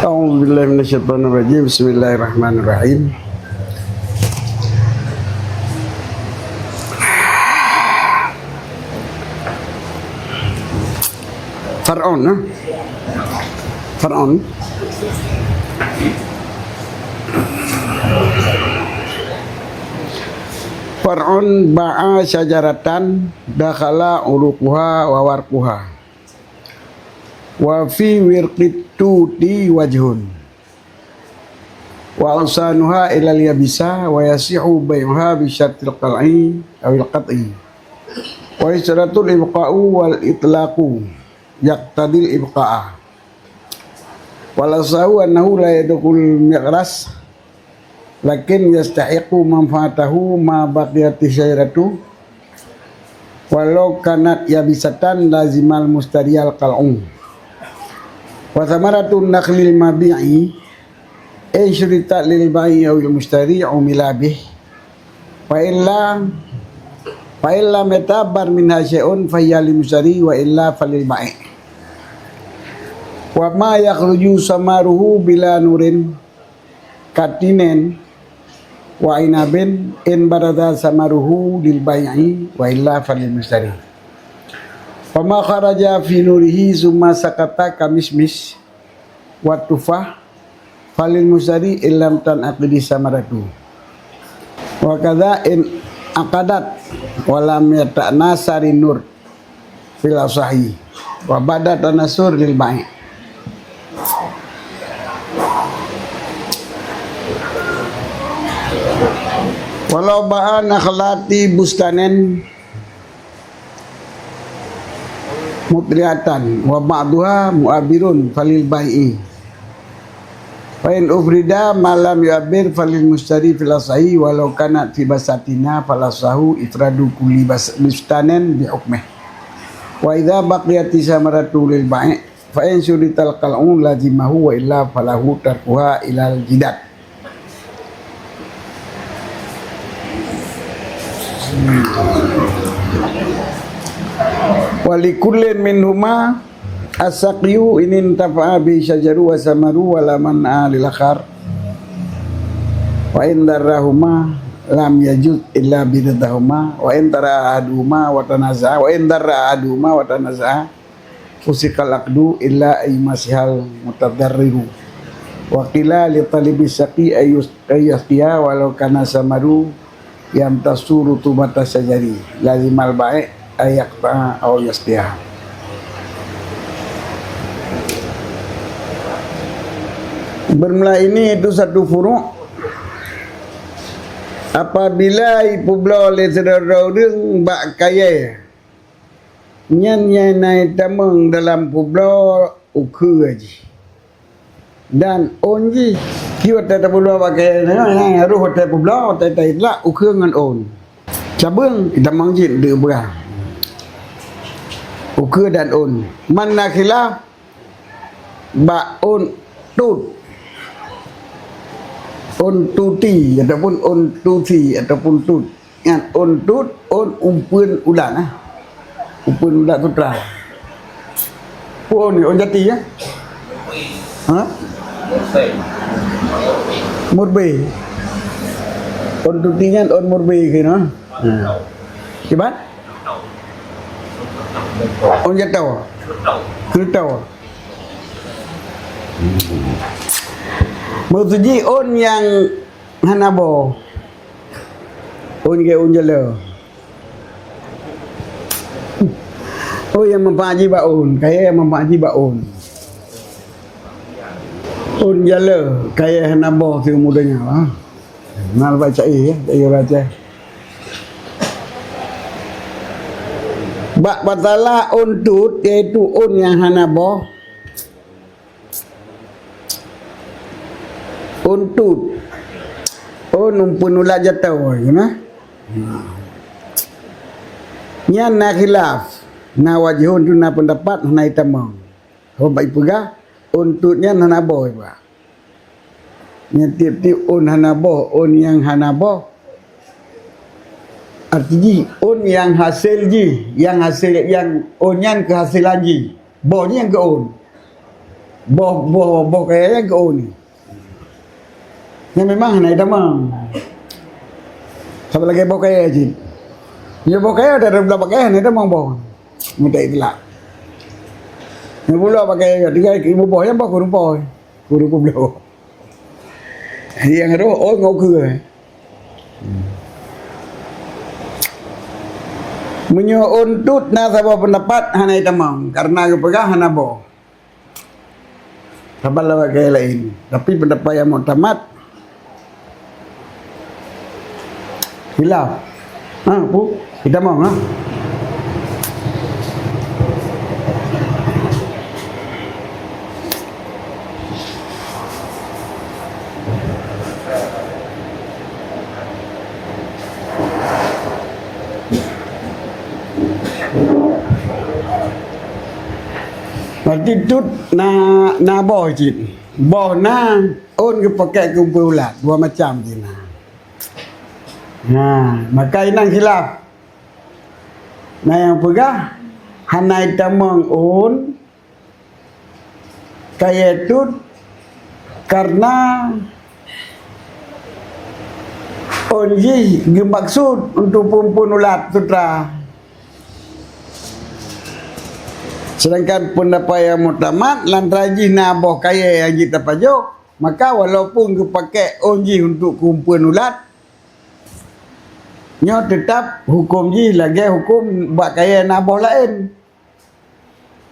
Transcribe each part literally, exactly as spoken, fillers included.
A'udzubillahi minasyaitonirrajim. Bismillahirrahmanirrahim. Fir'aun, eh? Fir'aun. Fir'aun ba'a syajaratan dakhala uruquha wa warquha. Wa fi wirqit tuti wajhun. Wa awsanuha ilal yabisa wa yasihu bai'uha bi syartil qal'i awil qat'i. Wa yushtaratul ibqa'u wal itlaqu yaqtadil ibqa'a. Wal asahu annahu la yadkhul miqras, lakin yastahiqu manfaatahu ma baqiyati syajaratu walau kanat yabisatan lazimal mustariyal qal'u. Wa thamaratu nakhlil mabi'i in syuritat lil bai'i awil mustari umila bih. Fa illa, fa illa metabar minha syai'un fahiya lil mustari wa illa falil bai'. Wa ma yakhruju samaruhu bila nurin katinen wa inabin in barada samaruhu lil bai'i wa illa falil mustari. Wa ma kharaja fi nurihi summa sakata kamismis wa tufah falil mustari illam tan aqidi samaratu. Wa kadza in aqadat wa lam yatanasari nur fil asahi wa ba'da tanasur lil bai'. Walau ba'a nakhlati bustanan mutriatan wa ba'duha mu'abirun falil bai'i. Fa in ufrida ma lam yu'abbir falil mustari fil asahi walau kanat fi basatina fal asahu ifradu kulli bas-, bustanin bi hukmih. Wa idza baqiyati samaratu lil bai' fa in syurital qal'u lazimahu wa illa falahu tarkuha ilal jidad. Wa likullin minhuma as-saqyu in intafa'a bi syajaru wa samaru wa la man'a lil akhar. Wa in darrahuma lam yajuz illa bi ridahuma. Wa in tara ahaduhuma wa tanaza'a, wa in darra ahaduhuma wa tanaza'a fusiqal aqdu illa ay masihal mutadarriru. Wa qila li talibis saqi ay yus-, ay yasqiya walau kana samaru yamtasu rutubata syajari, lazimal bai' ay yaqta'a aw yasqiya. Bermula ini itu satu furu', apabila ipeubloe lé sidroe ureuëng bak kayée, nyan nyang na itamong dalam peubloe ukheue jih. Dan ôn jih, ki watée tapeubloe bak kayée nyan, roh watée peubloe, watée taitlak ukheue ngon ôn. Cabeueng, itamong jih deuek beurah. Ukheue dan ôn. Man na khilaf bak ôn tut. Ôn tuti ataupun ôn tusi ataupun tut. Nyan ôn tut, ôn umpeuen ulat, ah. Umpeuen ulat sutra. Peue ôn ni, ôn jati, ya? Ha? Murbe. Ôn tuti nyan ôn murbe keuh, ha? Ha. Kiban? Ôn jatoe. Keutoe. Maksud jih ôn nyang hana boh. Ôn keu ôn jala. Oh, nyang manfaat jih bak ôn, kayée nyang manfaat jih bak ôn. Ôn jala, kayée hana boh siumu donya, ha. Nyan bak cai, ya, cai ureuëng Aceh. Bak masalah ôn tut, yaitu ôn nyang hana boh. Ôn tut. Ôn umpeuen ulat jatoe, nah. Nyan na khilaf, na wajhun tu na peundapat hana itamong. Hom bak ipeugah, ôn tut nyan hana boh iba. Nyan tiep-tiep ôn hana boh, ôn nyang hana boh. Arti jih, ôn nyang hasé jih, nyang hasé, nyang ôn nyan keuhasailan jih. Boh jih nyang keu ôn. Boh, boh, boh kayèe nyan keu ôn. Nyan memang hana jitamong. Saban lagèe boh kayèe cit. Nyoe boh kayèe, watèe tabloe bak kayèe hana jitamong boh. Meutai teulak. Nyoe bloe bak kayèe, tinggai keu boh nyan boh keu rumpok. Keu rumpok bloe. Nyang roh, oh, ngon keue. Meunyoe ôn tut na saboh peundapat hana jitamong, kareuna geupeugah hana boh. Saban lagèe laén. Tapi peundapat nyang muktamad, khilaf. Ha, pu? Jitamong, ha? Berarti tut na, na boh cit. Boh na, ôn geupakèk keu umpun ulat. Dua macam cit na. Nah, maka inan khilaf. Na nyang peugah, hana jitamong ôn kayèe tut, kareuna ôn jih geumaksud untuk umpun ulat sutra. Sedangkan peundapat nyang muktamad, lantaran jih na boh kayèe nyang jeuet tapajoh, maka walaupun geupakèk ôn jih untuk keu umpun ulat, nyoe teutab hukôm jih lagèe hukôm bak kayèe na boh laén.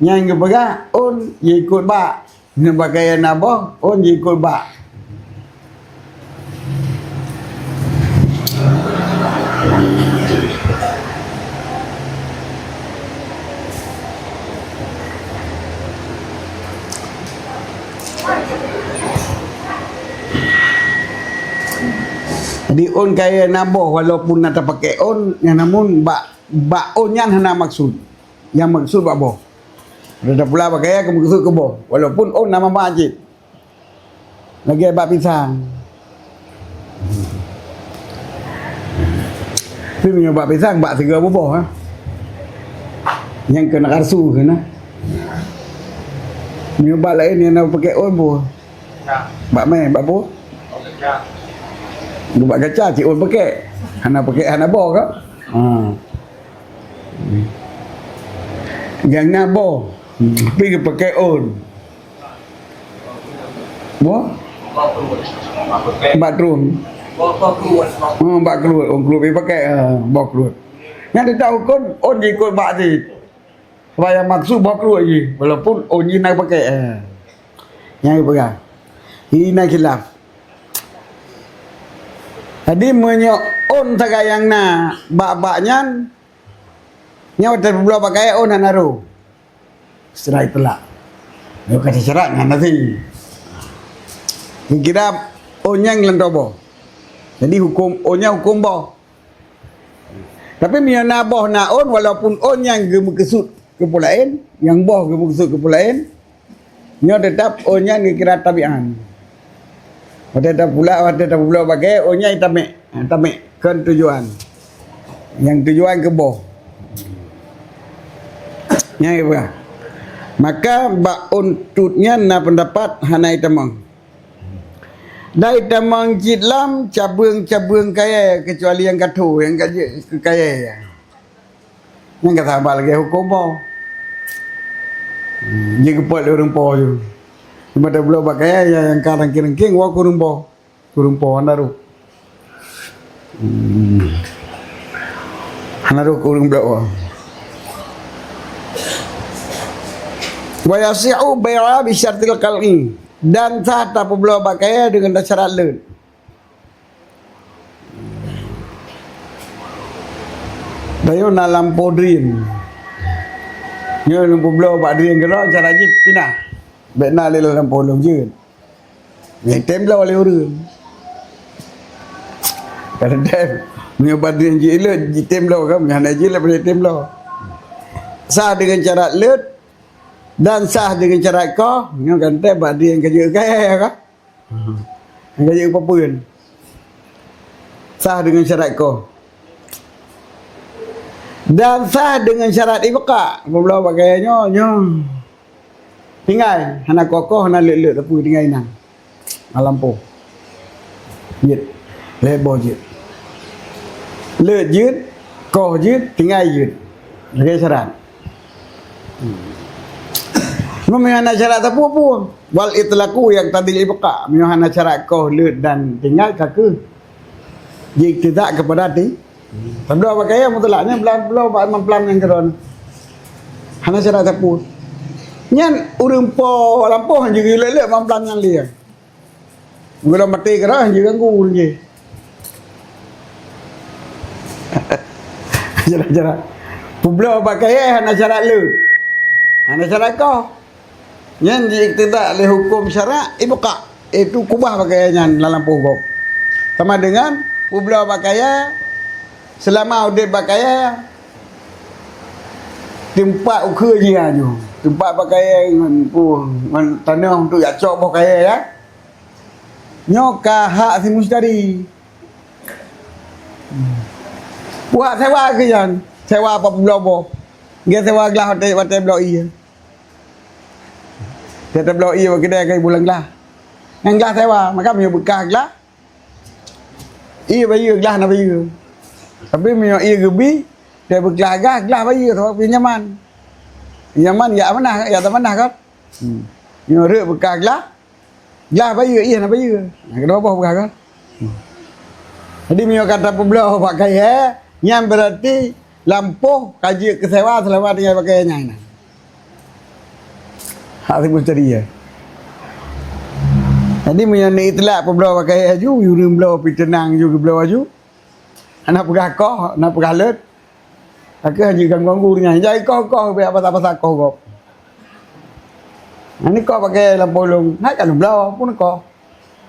Nyang geupeugah ôn jiikôt bak. Nyoe bak kayèe na boh, ôn jiikôt bak. Jadi ôn kayèe na boh, walaupun na tapakèk ôn, nyan namun bak, bak ôn nyan hana maksud. Nyang maksud bak boh. Pada tapula bak kayèe ka maksud keu boh, walaupun ôn na mama cit. Lagèe bak pisang. Tapi meunyoe bak pisang, bak sigoe buboh, ha. Nyang keuneuk karsu keuh na. Meunyoe bak laén nyang na pakèk ôn boh. Bak mè, bak boh. Bak gaca cit ôn pakèk. Hana pakèk, hana boh ka. Ha. Nyang na boh. Tapi geupakèk ôn. Boh? Bak trueng. Oh, bak kluet. Oh, kluet pi pakèk, ha, boh kluet. Nyan teutab hukôm ôn jiikôt bak cit. Supaya maksud boh kluet jih, walaupun ôn jih na pakèk, ha. Nyan geupeugah. Inan khilaf. Jadi meunyoe ôn sagai nyang na bak-bak nyan, nyoe watèe bloe bak kayèe ôn hana roh. Serai teulak. Nyoe ka syarat ngon nasi. Kira ôn nyan lam toboh. Jadi hukôm ôn nyan hukôm boh. Tapi meunyoe na boh na ôn, walaupun ôn nyan geumeukeusut keu peue laén, nyang boh geumeukeusut keu peue laén, nyoe teutab ôn nyan geukira tabi'an. Watèe tapula, watèe tapubloe bak kayèe, ôn nyan tamèk, tamèk kon tujuan. Nyang tujuan keu boh. Nyan geupeugah. Maka bak ôn tut nyan na peundapat hana jitamong. Dan jitamong cit lam cabeueng-cabeueng kayèe, keucuali nyang ka tho, nyang ka jeuet keu kayèe. Nyan ka saban lagèe hukôm boh. Hmm, jeuet geupot lé ureueng po ju. Cuma tabloe bak kayèe nyang ka rangking-rangking, woe keu ureueng boh. Keu ureueng po hana roh. Hmm. Hana roh keu ureueng bloe. Wa yasihu bai'a bi syartil qal'i. Dan sah tapubloe bak kayèe deungon syarat leuet. Tanyoe na lampôh drien. Nyoe lôn peubloe bak drien keudroe, cara jih pinah. Bèk na lé lam lampôh lôn jeuet. Nyan tem bloe lé ureueng. Kadang-kadang, meunyoe bak drien jih ilot, jitem bloe kan, meunyoe hana jih, lé pada tem bloe. Sah deungon syarat leuet, dan sah deungon syarat koh, nyoe kan tem bak drien ka jeuet kayèe kan. Nyang ka jeuet papeuen. Sah deungon syarat koh. Dan sah deungon syarat ibqa. Peubloe bak kayèe nyoe, nyoe. Tinggai, hana koh-koh, hana leuet-leuet, tapi tinggai inan. Lam lampôh. Jeuet. Lhèe boh jeuet. Leuet jeuet, koh jeuet, tinggai jeuet. Lagèe syarat. Hmm. Meunyoe hana syarat sapeue-peue. Wal itlaqu yaqtadil ibqa. Meunyoe hana syarat koh, leuet dan tinggai, ka kheueh jiiktiza keupada ti-, tabloe pakaian mutlak nyan bla-, bloe bak mamplam nyang keudroe. Hana syarat sapeue. Nyan ureueng po lampôh jeuet leuet-leuet mamplam nyang lé. Geulam maté keurah jeuet ganggu ureueng jih. Syarat-syarat. Peubloe pakaian hana syarat leuet. Hana syarat koh. Nyan jiiktiza lé huköm syarak ibqa, yaitu kubah pakaian nyan lam lampôh gob. Sama deungon peubloe pakaian seulama udeb pakaian teumpat ukeue jih nyan. Teumpat pakaian ngon, ngon tanoh untuk jak cok boh kayèe, ya. Nyoe ka hak si mustari. Buat sewa keu nyan, sewa pat ploh boh. Geusewa glah watèe, watèe bloe ié. Watèe bloe ié bak keudè keu buleuen glah. Nyan glah sewa, maka meunyoe beukah glah, ié bayeue, glah na bayeue. Tapi meunyoe ié geubi, watèe beukah glah, glah bayeue, sabab pinjaman. Pinjaman jak amanah, jak tamanah kan. Hmm. Nyoe rhot beukah glah, glah bayeue, ié na bayeue. Nah, keudua boh beukah kan. Hmm. Jadi meunyoe ka tapeubloe bak kayèe, nyan berarti lampôh ka jeuet keu sewa seulama tinggai bak kayèe nyan. Hak si mustari, ya. Jadi meunyoe neuitlak peubloe bak kayèe aju, yue ureueng bloe pih teunang ju geubloe aju. Hana peugah koh, hana peugah leuet. Ka kheueh jeuet ganggu-ganggu nyan. Jai koh-koh, biar pasal-pasal koh gob. Nah, neukoh bak kayèe lampôh lôn, hai ka lôn bloe, peue neukoh.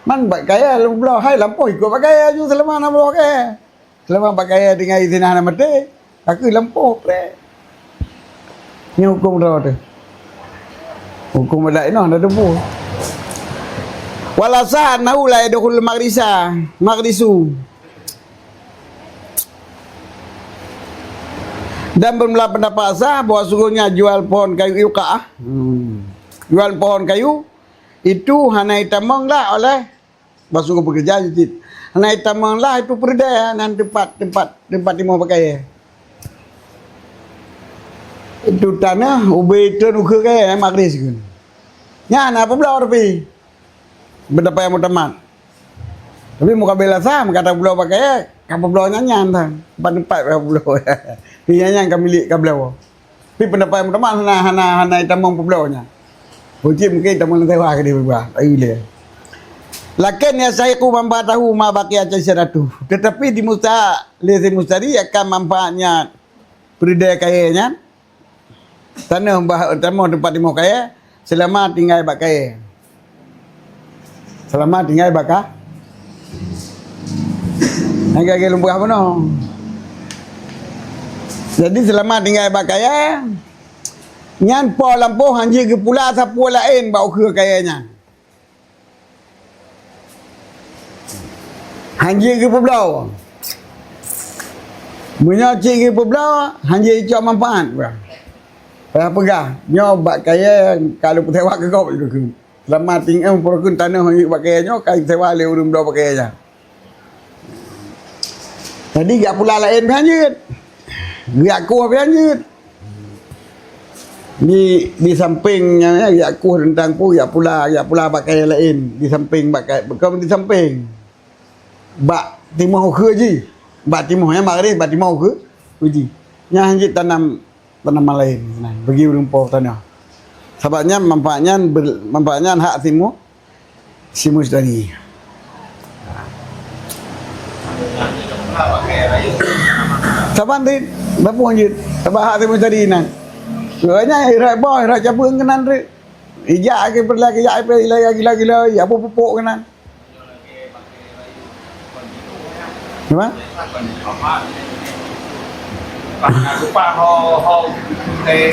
Man bak kayèe lôn bloe, hai lampôh ikot bak kayèe aju seulama na bloe kayèe. Seulama bak kayèe tinggai sinah na maté, ka kheueh lampôh preh. Nyoe huköm droe teuh. Huköm adat inoe na teupeue. Wal asah annahu la yadkhulul maghrisa, maghrisu. Dan beumula peundapat sah bahwa sungguhnya jual pohon kayu iqa'ah. Hmm. Jual pohon kayu itu hana itamong lah oleh, bahwa sungguh pekerja cit. Hana itamong lah itu peureudèe nan teumpat, teumpat, teumpat timoh bak kayèe. Itu tanoh ubé treun ukeue kayèe, maghris kheun. Nyan na peubloe tapi. Peundapat nyang mutamat. Tapi mukabela sah, meukatai peubloe bak kayèe, ka peubloe nyan nyan sah. Teumpat-teumpat ka peubloe. Tapi nyan nyan ka milék ka bloe. Tapi peundapat nyang mutamat hana, hana, hana itamong peubloe nyan. Wajéb mungken itamong lam sewa keudéh peubah. Ayu lé. Lakin yastahiqqu manfa'atahu ma baqiya syaratuh. Tetapi dimustahak lé si mustari akan manfaatnya peureudèe kayèe nyan. Tanoh bah, tanoh teumpat timoh kayèe, seulama tinggai bak kayèe. Seulama tinggai bak ka-, lagèe lôn peugah bunoe. Jadi seulama tinggai bak kayèe, nyan po lampôh hanjeuet geupula sapeue laén bak ukeue kayèe nyan. Hanjeuet geupeubloe. Meunyoe cit geupeubloe, hanjeuet icok manfaat. Payah peugah, nyoe bak kayèe ka lôn peusewa keu gob, keu, keu. Seulama tinggai peureukun tanoh bak kayèe nyoe, ka isewa lé ureueng bloe bak kayèe nyan. Jadi, jak pula laén pih hanjeuet. Jak kueh pih hanjeuet. Di, di sampéng nyan, jak kueh teuntang peue, jak pula, jak pula bak kayèe laén. Di sampéng bak kayèe, bukan di sampéng. Bak timoh ukeue jih. Bak timoh, nyan bak garéh, bak timoh ukeue, ukeue jih. Nyan hanjeuet tanam tanaman laén, nah, bagi ureueng po tanoh. Sabab nyan manfaat nyan ber-, manfaat nyan hak si mu-, si mustari. Saban rit, bapung jeuet, sabab hak si mustari nyan. Soalnya irat boh, irat cabeueng keunan rit. Ijak ke perlu ke jak pe gila-gila, ya pupuk keunan. Apa?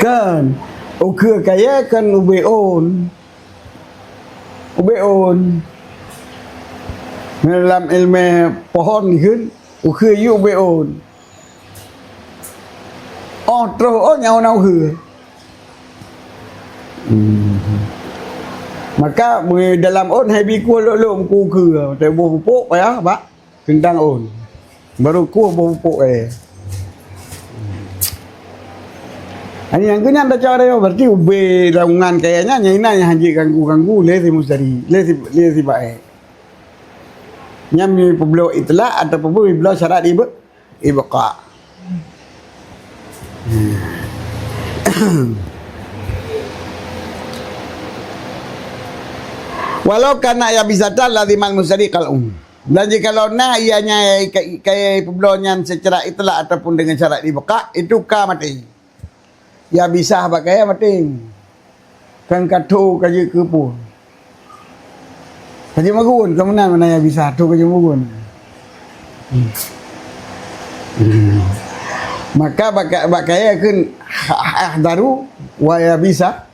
Kan. Ukeue kayèe kan ubé ôn. Ubé ôn. Lam ilmu pohon kheun, ukeue yue ubé ôn. Oh, troh oh nyawa na ukeue. Hmm. Maka, meunyoe dalam ôn hai bri kueh lôn-lôn, kueh keue, watèe boh pupuk payah bak teuntang ôn. Baru kueh boh pupuk, eh. Hanya nyang keu nyan tacok, berarti ubé laungan kaya nyan, nyang inan nyang hanjeuet ganggu-ganggu lé si mustari, lé si, lé si baét. Nyan meupubloe itlaq ataupun meupubloe syarat ibe-, ibqa. Walau kana yabisatan lazimal mustari qal'uhu. Dan jikalau na ianya ka-, kaya publoe nyan secara itlaq ataupun dengan syarat ibqa, itu ka maté. Yabisah bak kaya maté. Kan ka tho ka jeuet keu peue? Ka jeuet magun, ka meunan mana yabisah, tho ka jeuet magun. Hmm. Hmm. Maka bak ka-, bak kaya kheun ha-, ahdaru wa yabisa,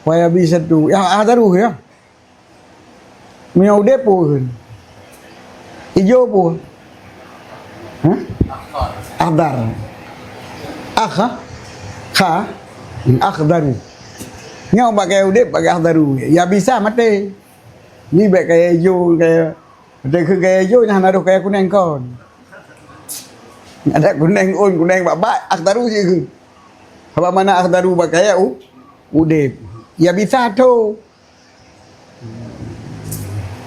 wa yabisa tu. Ya, ahdaru ya. Meunyoe udeb peue kheun? Ijo peue? Hah? Akhdar. Akha? Kha? Akhdaru. Nyoe bak kaya udeb, bak kaya akhdaru. Yabisa maté. Ni bak kaya ijo, kaya, maté keu kaya ijo, nah, hana roh kaya kuneng kon. Ada kuneng ôn, kuneng bak-bak, akhdaru je keu. Haba mana akhdaru bak kaya u-, udeb. Yabisa tho.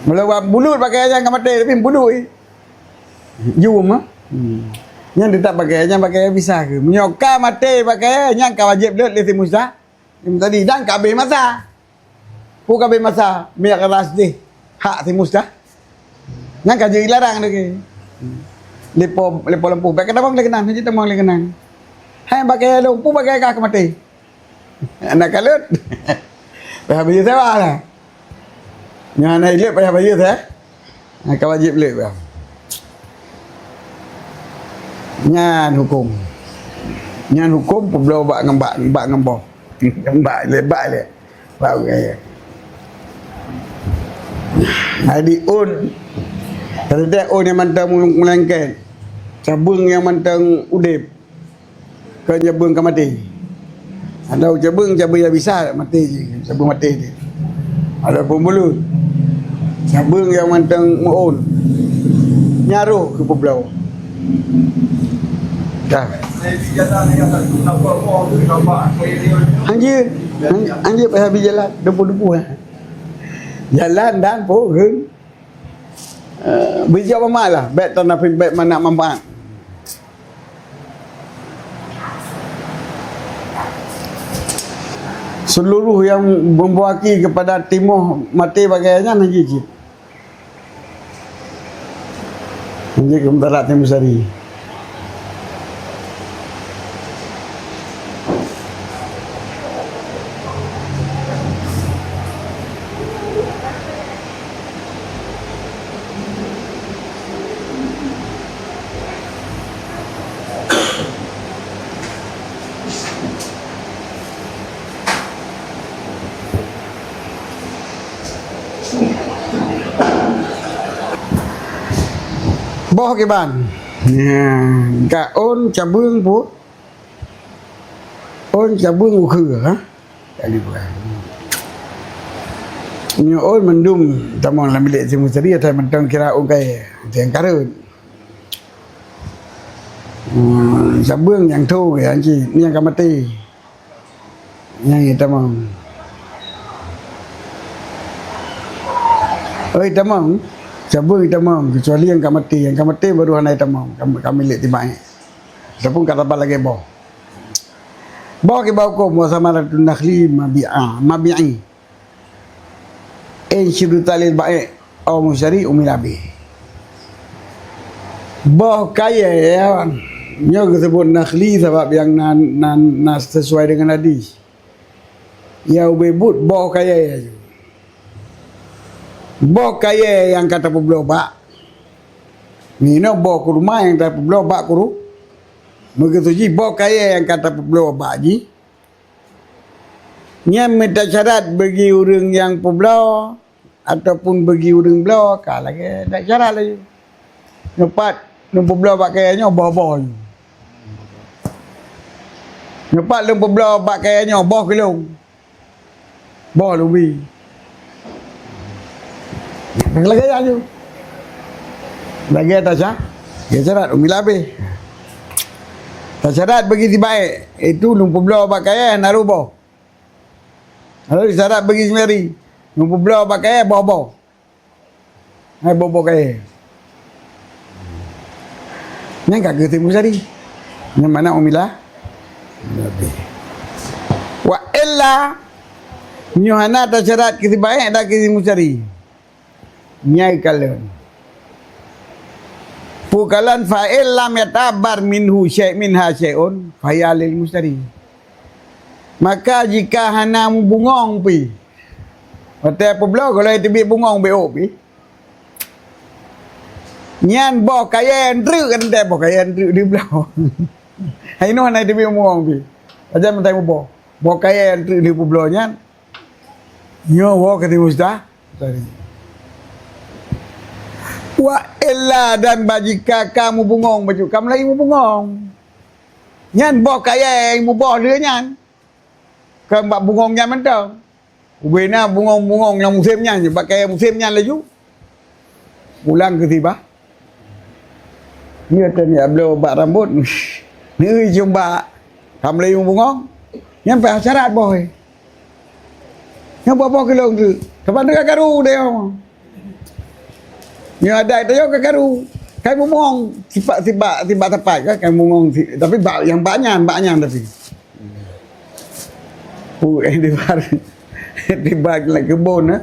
Meulawan bulut bak kaya nyan ka maté, tapi bulut, eh. Jum, ah. Hmm. Nyan teutap bak kaya nyan, bak kaya bisa keu. Meunyoe ka maté bak kaya nyan ka wajéb lé si Musa. Tadi dan ka habéh masa. Peue ka habéh masa, minyak keras jih. Hak si Musa. Nyan ka jeuet larang lagèe. Leupah, leupah lampu. Bèk ka tamong lé keunan, hana tamong lé keunan. Hai bak kaya lôn, peue bak kaya ka maté. Aneuk kalon. Payah bayeue sewa lah. Nyan aneuk ileuek payah bayeue sewa. Nah, ka wajéb leuek bah. Nyan huköm. Nyan huköm peubloe bak ngon bak, bak ngon boh. Bak lé, bak lé. Bak gaya. Jadi ôn. Tadi ôn nyang mantong meulengket. Cabeueng nyang mantong udeb. Kon cabeueng ka maté. Atau cabeueng, cabeueng nyang bisa maté jih, cabeueng maté jih. Ataupun bulut. Cabeueng nyang mantong meu-ôn. Nyan roh keu peubloe. Dah. Hanjeuet, han-, hanjeuet payah bri jalan, debu-debu, eh. Jalan dan pohon. Eh, bijak mamak lah, bèk tanafin, bèk manfaat. Seluruh yang membawa aki kepada timoh maté bak kaya nyan hanjeuet cit. Hanjeuet keu meudarat timoh sari. Boh kiban. Nyan, ka ôn cabeueng pu-, ôn cabeueng ukeue, ha? Kali bukan. Nyoe ôn mandum tamong lam bilék si mustari, asai mantong kira ôn kayèe, nyang kareueng. Hmm, cabeueng nyang tho, nyang cit, nyang ka maté. Nyang itamong. Oh, itamong. Cabeueng itamong, kecuali nyang ka maté. Nyang ka maté baru hana itamong. Ka, ka milék tibak, eh. Ataupun ka saban lagèe boh. Boh kiban huköm, wa samaratun nakhli mabi'a, mabi'i. In syurita lil bai' au musytari umila bih. Boh kayèe, ya, nyoe geuseubut nakhli sabab nyang na, na, na sesuai dengan hadis. Ya, ubé buet boh kayèe. Boh kayèe nyang ka tapeubloe bak. Meunoe boh kurma nyang tapeubloe bak kuru-, meukeusujih boh kayèe nyang ka tapeubloe bak jih. Nyan mita syarat bagi ureueng nyang peubloe ataupun bagi ureueng bloe, ka lagèe dak syarat laju. Nyoe pat lôn peubloe bak kayèe nyoe boh-boh nyoe. Nyoe pat lôn peubloe bak kayèe nyoe boh keu lôn. Boh lôn bri. Lagèe nyan ju. Lagèe tasya-, tasyarat, umi labeh. Tasyarat bagi sibaék, itu lôn peubloe bak kayèe hana reuboh. Lalu syarat bagi sendiri, lôn peubloe bak kayèe boh-boh. Hai boh-boh kayèe. Nyan ka keu si mustari. Nyan makna umila. Wa illa, nyoe hana tasyarat keu sibaék dan keu si mustari. Nyan kalon. Pu kalon fa in lam yata'abbar minhu syai', minha syai'un, fa hiya lil mustari. Maka jika hana meubungong pih, watèe peubloe gohlom teubiet bungong beu pih. Nyan boh kayèe treuk kan teuh, boh kayèe treuk di bloe. Hai noh hana teubiet bungong pih. Pajan meutai muboh. Boh kayèe treuk di peubloe nyan. Nyoe woe keu si musta-, mustari. Wa illa dan ba jika ka meubungong bacut, ka mulai meubungong. Nyan boh kayèe muboh lheueh nyan. Kon bak bungong nyan mantong. Ubena bungong-bungong nyang musém nyan, bak kayèe musém nyan laju. Pulang keu sibah. Nyoe teuh jak bloe bak rambot. Nyoe jumba. Ka mulai bungong. Nyan payah syarat boh. Nyoe boh-boh keu lôn tu. Kapan teuka karu deh. Nyoe adat teuh ka karu. Kai bungong sibak, sibak, sibak tapat ka, kai bungong si-, tapi bak, nyang bak nyan, bak nyan tapi. Pu, eh, di bar, di bar lam keubon, eh.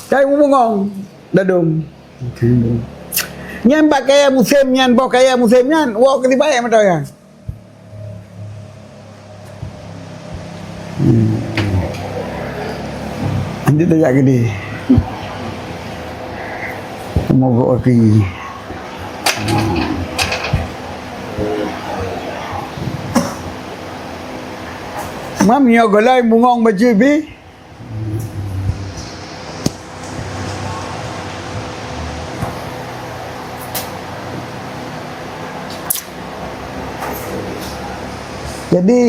Kai bungong, dadum. Nyan bak kayèe musém nyan, boh kayèe musém nyan, woe keu sibaék mantong nyan. Hmm. Lanjut tajak keudeh. Mogok kaki. Mam nyoe gohlom bungong bacut pih. Jadi,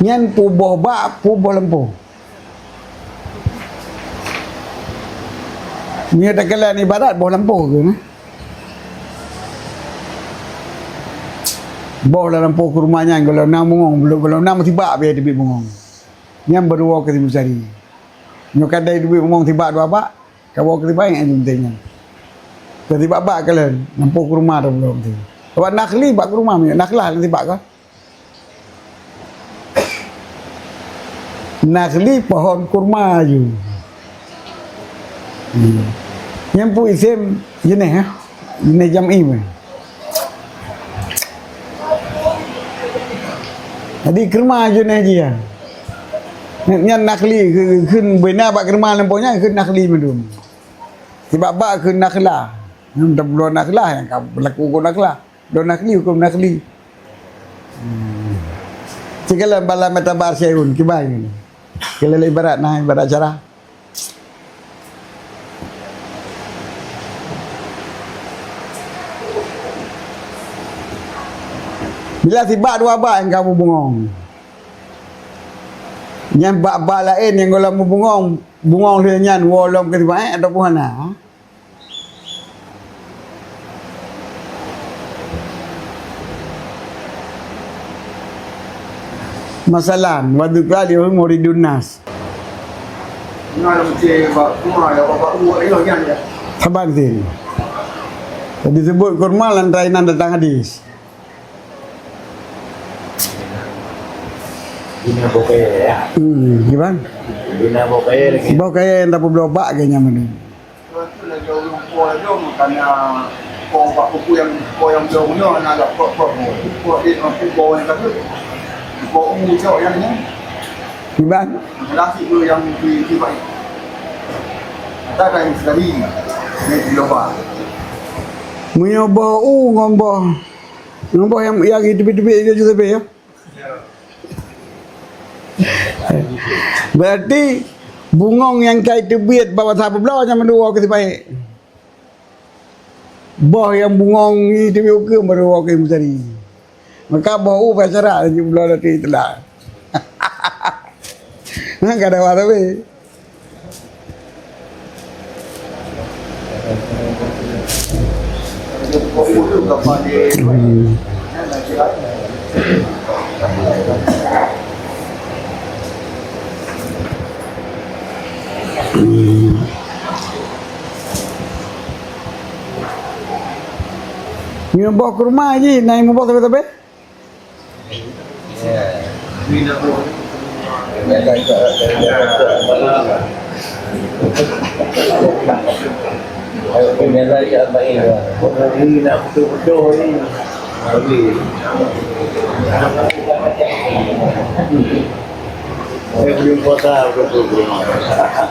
nyan pu boh bak, pu boh lampôh. Meunyoe takalon ibarat boh lampôh keuh, nah. Boh lam lampôh keuruma nyan, gohlom na bungong, gohlom na meusibak pih teubiet bungong. Nyan baru woe keu si mustari. Nyoe kadai teubiet bungong sibak dua bak, ka woe keu sibaék nyan penting nyan. Keu sibak bak kalon, lampôh keuruma dah belom tu. Awak nakhli bak keuruma, meunyoe nakhlah sibak ka. Nakhli pohon kurma ju. Hmm. Nyan pu isem jeuneh, eh? Jeuneh jam'i pun. Jadi keurma jeuneh jih, ya. Nyan nakhli, keu-, kheun beuna bak keurma lampôh nyan, kheun nakhli mandum. Sibak bak kheun nakhla. Nyan tabloe nakhla, nyang ka beulaku huköm nakhla. Lôn nakhli, huköm nakhli. Hmm. Sikalon bala mata bar syairun, kiban nyan. Kalau ibarat nah, ibarat cara. Bila sibak dua bak nyang ka bubungong. Nyan bak-bak laén nyang gohlom bubungong, bungong lheueh nyan woe lom keu sibaék ataupun hana? Masalan, wa dzikra li muridun nas. Saban sini. Disebut kurma lantaran inan datang hadis. Guna boh kayèe, ya. Hmm, gimana? Guna boh kayèe lagi. Boh kayèe nyang tapeublobak ke nyaman ni. Gimana? Meunyoe boh u ngon boh, ngon boh nyang, nyang teubiet-teubiet, ya. Berarti bungong nyang kai teubiet bak masa peubloe nyan mandum woe keu sibaék. Boh nyang bungong nyan teubiet ukeue baru woe keu mustari. Maka boh u pacara laju bloe lati teula. Nah, kada wah tapi. Nyoe boh kurma jih, na nyang muboh sabe-sabe?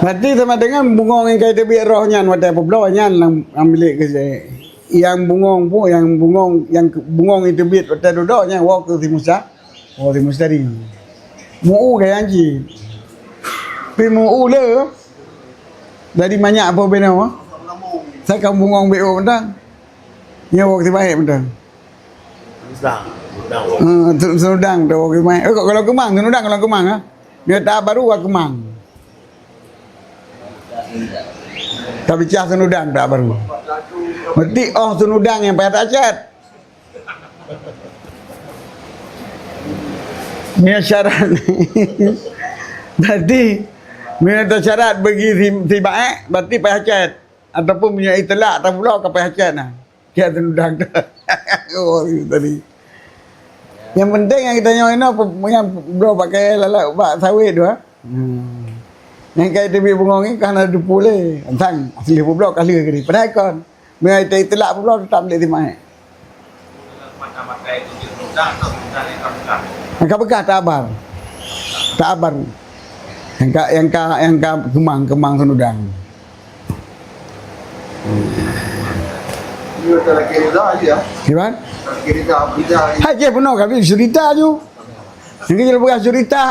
Berarti sama dengan bungong nyang ka teubiet roh nyan watèe peubloe nyan lam, lam bilék keu nyang bungong pu, nyang bungong, nyang bungong iteubiet watèe dudoe nyan woe keu si Musa, woe si Mustari. Meu-u kayang cit. Pi meu-u le. Jadi manyak po binoe. Sai ka bungong beu mantong. Nyoe woe keu si Baét mantong. Senudang. Senudang. Ha, tu-, senudang tu woe keu si Baét. Eh, kalau keumang, senudang kalau keumang, ha. Nyoe taap baru woe keumang. Tabicah senudang taap baru. Meuti oh senudang nyang payah tacet. Meunyoe syarat, berarti meunyoe tasyarat bagi si, si Baét, berarti payah cet. Ataupun meunyoe itlak tabloe ka payah cet nah. Kian senudang tu. Oh, tadi. Yang penting yang kita nyoe inoe, nyang bloe pakai lalak bak sawit tu, ha. Hmm. Nyang kai teubiet bungong ni ka hana teupeu lé. Sang asli peubloe ka lheueh geuh. Padahai kon. Meunyoe itlak peubloe teutap lé si Baét. Nyang ka beukah tabar. Tabar. Nyang ka, nyang ka, nyang ka keumang, keumang senudang. Kiban? Hai, jeh bunoe kami cerita ju. Nyang keu peugah cerita.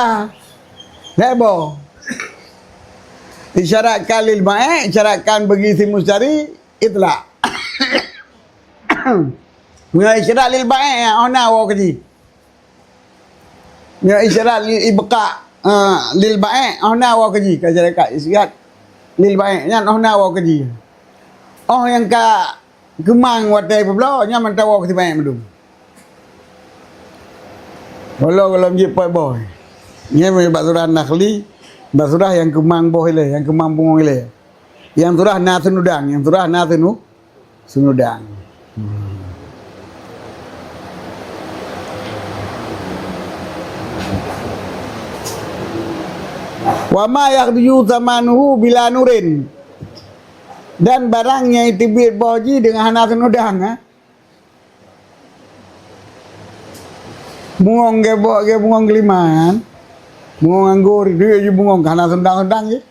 Lhèe boh. Isyaratkan lil Baét, isyaratkan bagi si Mustari, itlak. Meunyoe isyarat lil Baét, oh na woe keu jih. Meunyoe isyarat lil ibqa, ah, lil Baét, oh na woe keu jih. Ka isyarat isyarat lil Baét, nyan oh na woe keu jih. Oh nyang ka keumang watèe peubloe, nyan mantong woe keu si Baét mandum. Walau gohlom jeuet peuet boh. Nyan bak surah Nakhli, bak surah nyang keumang boh ilèe, nyang keumang bungong ilèe. Nyang surah na senudang, nyang surah na senu-, senudang. Hmm. Wa ma yakhruju tsamanuhu bila nurin. Dan barang nyang iteubiet boh jih deungon hana senudang, ha? Bungong geuboh, geu bungong geuliman. Bungong anggur, itu ju bungong, ka hana senudang-senudang jih.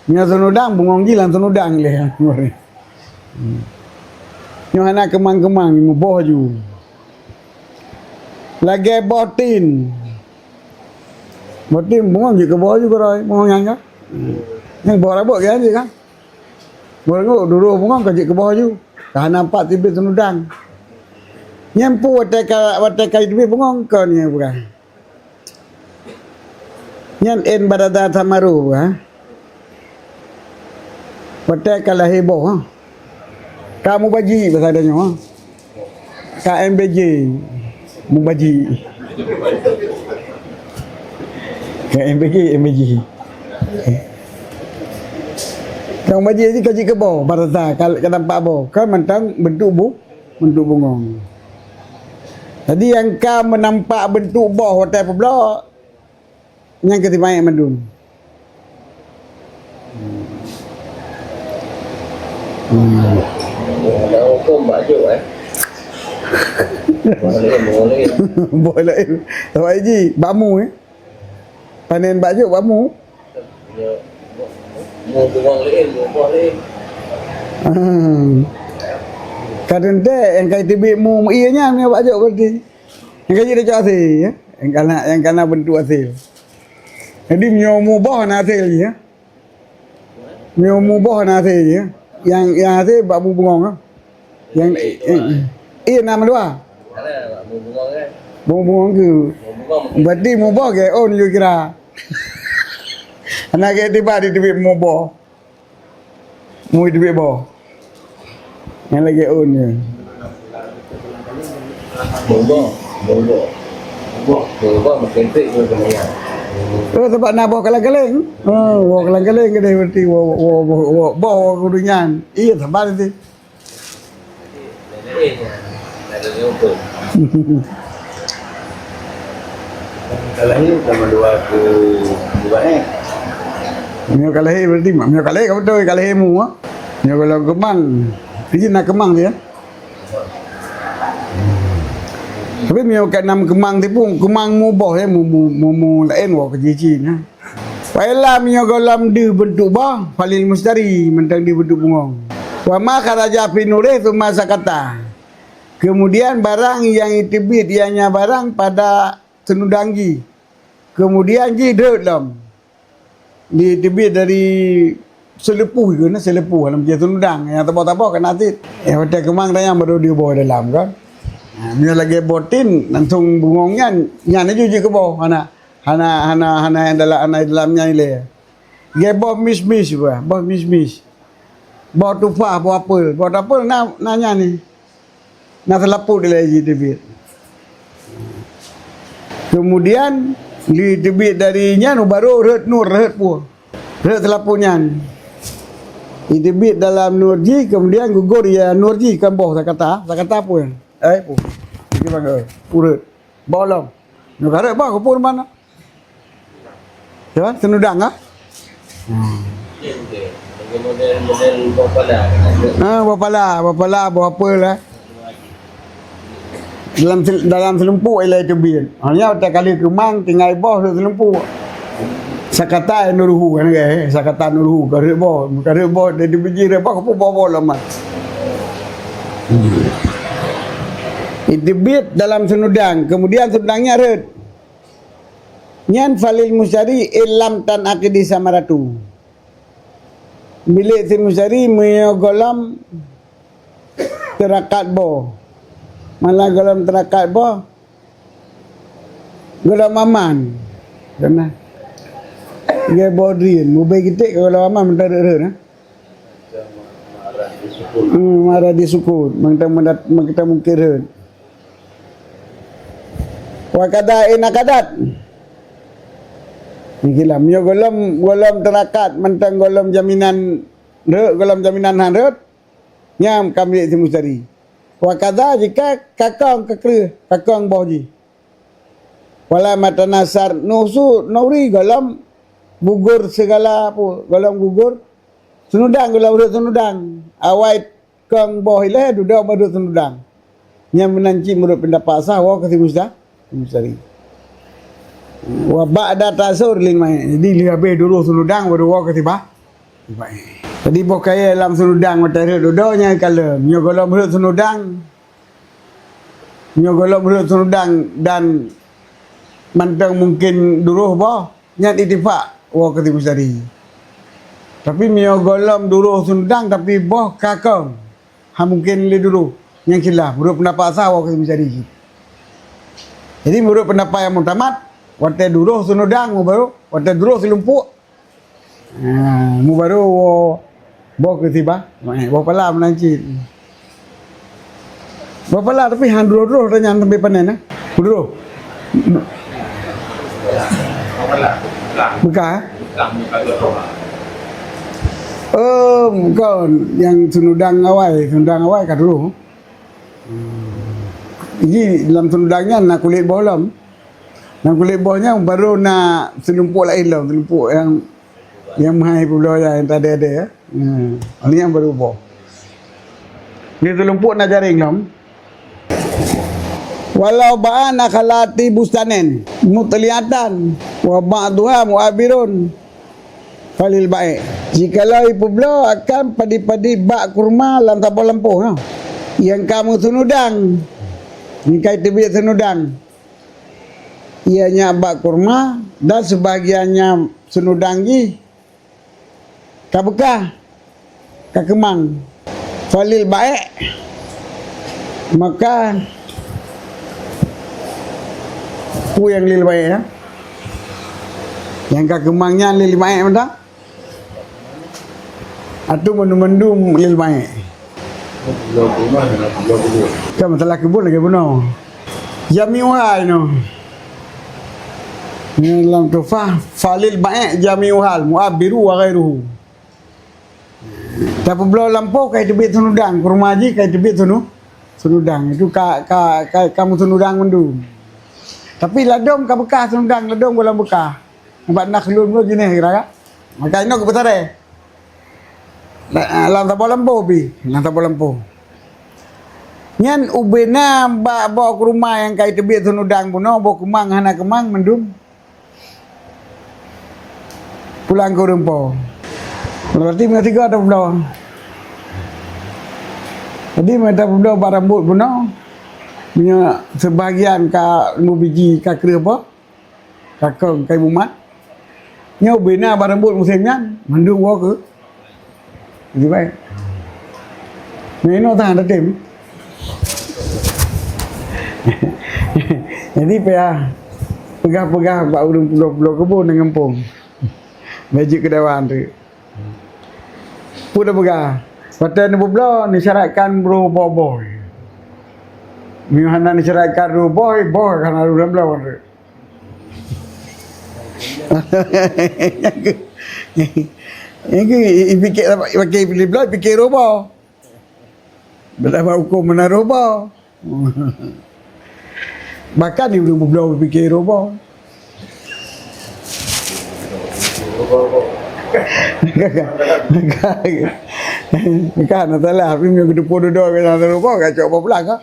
Nyoe senudang, bungong jih lam senudang lé. Hmm. Nyoe hana keumang-keumang, muboh ju. Lagèe boh tin. Boh tin bungong jih keu boh ju keudroe, bungong nyan kan. Hmm. Nyang boh rabot kan jih kan. Bungong duroh bungong ka jeuet keu boh ju. Ka hana pat teubiet senudang. Nyan peue watèe ka, watèe ka teubiet bungong kon nyang peugah. Nyan in baraza tsamanuhu, ha. Watèe ka lahé boh, ha. Ka mubaji bahasa tanyoe, ha. Ka M B J, mubaji. Ka M B J, M B J. Ka mubaji jih ka jeuet keu boh, baraza, ka, ka nampak boh. Ka mantong beuntuk bu-, beuntuk bungong. Jadi nyang ka meunampak beuntuk boh watèe peubloe, nyang keu si Baét mandum. Hmm. Ada hukum bak jok, eh. Boleh, boleh. Boleh. Awak ji, bak mu, eh. Panen bak jok, bak mu. Ya. Mu bungong lain, mu boh lain. Hmm. Kadang deh, nyang ka teubiet mu, mu ié nyan, bak jok berarti. Nyang ka jeuet tacok asé, ya. Nyang ka na, nyang ka na beuntuk asé. Jadi, meunyoe muboh na asé jih, ya. Meunyoe muboh na asé jih, ya. Nyang, nyang asé bak bungong, ya. Nyang, eh, eh, eh, na meudua. Bungong-bungong ke? Berarti muboh ke? Oh, nyoe kira. Anak ke tiba di teubiet muboh. Mui teubiet boh. Nyang lagèe ôn nyoe. Boh, boh, boh. Boh, boh, boh, meukentek nyoe keunoe. Oh, sabab na boh kalang-kaling. Oh, boh kalang-kaling keudeh berarti boh, boh, boh, boh, boh, boh kudu nyan. Iya, sabar tu. Kalau ni sama dua ke dua eh. Nyoe ka lahé berarti mak. Nyoe ka lahé ka beutôi, ka lahé mu, ah. Nyoe kalau keumang. Iji na keumang dia. Tapi nyoe ka nam keumang tipu, keumang mu boh ya, mu, mu, mu, mu laén wa keuji-ji nya. Wa illa meunyoe gohlom deuh beuntuk boh, falil mustari, mantong deuh beuntuk bungong. Wa ma kharaja fi nurih tsumma sakata. Kemudian barang nyang jiteubiet ianya barang pada seunudang jih. Kemudian jih rhot lom. Jiteubiet dari seuleupôh keunan, seuleupôh lam jih seunudang nyang taboh-taboh keunan cit. Nyang watèe keumang tanyong baru deuh boh dalam kan. Ha, meunyoe lagèe boh tin, langsung bungong nyan, nyan laju jih keu boh, hana, hana, hana, hana nyang dalam, hana dalam nyan ilèe. Lagèe boh mis-mis bah, boh mis-mis. Boh tufah, boh apel, boh apel na, na nyan ni. Na seulaput ilèe jiteubiet. Kemudian, jiteubiet dari nyan baru rhot nur, rhot peue. Rhot seulaput nyan. Jiteubiet dalam nur jih, kemudian gugur ya nur jih, kan boh sakata, sakata peue. Eh, peue. Jih bang, eh, urut. Boh lom. Nyoe ka rhot boh, keupeue mana? Ya, seunudang ah. Hmm. Model-model boh pala. Ha, boh pala, boh pala, boh apel lah. Dalam sel-, dalam seuleupôh ilèe teubiet. Hanya watèe kali keumang tinggai boh seuleupôh. Sakata nuruhu kan, eh, sakata nuruhu, ka rhot boh, ka rhot boh dari biji rhot boh, keupeue boh-boh lom mat. Hmm. Iteubiet dalam seunudang, kemudian seunudang nyan rhot. Nyan falil mustari illam tanaqidi samaratu. Milék si mustari meunyoe gohlom teurakat boh. Malah gohlom teurakat boh, gohlom aman. Karena lagèe boh drien, mubé geutek gohlom aman mantong rhot-rhot, nah. Hmm, marah disukut. Mantong mendat-, mantong mungkin rhot. Wa kadza in akadat. Niki lah, meunyoe gohlom, gohlom teurakat, mantong gohlom jaminan rhot, gohlom jaminan han rhot, nyan ka milék si mustari. Wa kadza jika ka kong, ka kreueh, ka kong boh jih. Wala matanasar nusu nuri, gohlom gugur sigala peue, gohlom gugur seunudang, gohlom rhot seunudang. Awai kong boh ilèe dudoe baru seunudang. Nyan meunan cit meunurot peundapat sah, woe keu si musta-, si mustari. Wa ba'da ta'assur lil ma'i'. Jadi lheueh habéh duroh seunudang baru woe keu si ba-, si ba'i'. Jadi boh kayèe lam seunudang watèe rhot dudoe nyan kalon. Nyoe gohlom rhot seunudang. Nyoe gohlom rhot seunudang dan mantong mungkin duroh boh. Nyan itifak woe keu si mustari. Tapi meunyoe gohlom duroh seunudang tapi boh ka kong, han mungken lé duroh, nyan khilaf. Meunurot peundapat sah woe keu si mustari cit. Jadi meunurot peundapat nyang muktamad, watèe duroh seunudang mubaroe, watèe duroh seuleupôh, ha, mubaroe woe boh keu si ba-, eh, boh pala meunan cit. Boh pala tapi han duroh-duroh dah nyan sampai panen, eh. Duroh. Beukah, eh? Oh, kon nyang seunudang awai, seunudang awai ka duroh. Jadi dalam seunudang nyan na kulét boh lom. Lam kulét boh nyan baru na seuleupôh laén lom, seuleupôh nyang, nyang meuhai peubloe nyang tadè-dè, ya. Hmm, nyan baru boh. Di seuleupôh na jaréng lom. Walau ba'an akhlati bustanen mutliatan wa ba'duha mu'abirun falil ba'i'. Jikalau ipeubloe akan padi-padi bak kurma lam saboh lampôh, ha. Nyang ka meuseunudang, nyang ka iteubiet seunudang. Ianya bak kurma dan seubahagiannya seunudang jih ka beukah, ka keumang. Falil ba'i', maka peue nyang lil ba'i', ya? Nyang ka keumang nyan lil ba'i' mantong. Atau mandum-mandum lil baik. Kan masalah kebun lagèe bunoe. Jami'uha inoe. Nyoe lam Tuhfah, falil baik jami'uhal mu'abbiru wa ghairuhu. Tapeubloe lampôh ka teubiet sunudang, kurma jih ka teubiet sunu-, sunudang. Itu ka, ka, ka, ka meusunudang mandum. Tapi ladôm ka beukah sunudang, ladôm goh lom beukah. Bak nakhlun lôn jinéh kira ka. Maka inoe keu peutaré. La-, lam saboh lampôh pih, lam saboh lampôh. Nyan ubena bak boh kurma nyang ka teubiet sunudang bunoe, boh keumang hana keumang mandum. Pulang keu ureueng po. Berarti meunyoe tiga tapeubloe. Jadi meunyoe tapeubloe bak rambot bunoe, meunyoe sebahagian ka meubiji ka kreueh boh, ka kong kai mumat. Nyoe ubena bak rambot musém nyan, mandum woe keu Jadi baik. Nah, inoe tangan tatem. Jadi payah peugah-peugah bak ureueng pulo-pulo kebun nyang gampông. Bajik keudawan tu. Peue tapeugah? Watèe neubloe, neusyaratkan broh boh-boh. Meunyoe hana neusyaratkan broh boh, boh hana lôn bloe tu. Nyang keu, nyang keu, ipike, pakai pilih bloe, ipike robo. Beda bak huköm meunan robo. Bahkan di ureueng peubloe ipike robo. Kan, kan, salah. Tapi meunyoe geuteupeue dudoe, biasa robo, ka cok boh pulang, ka.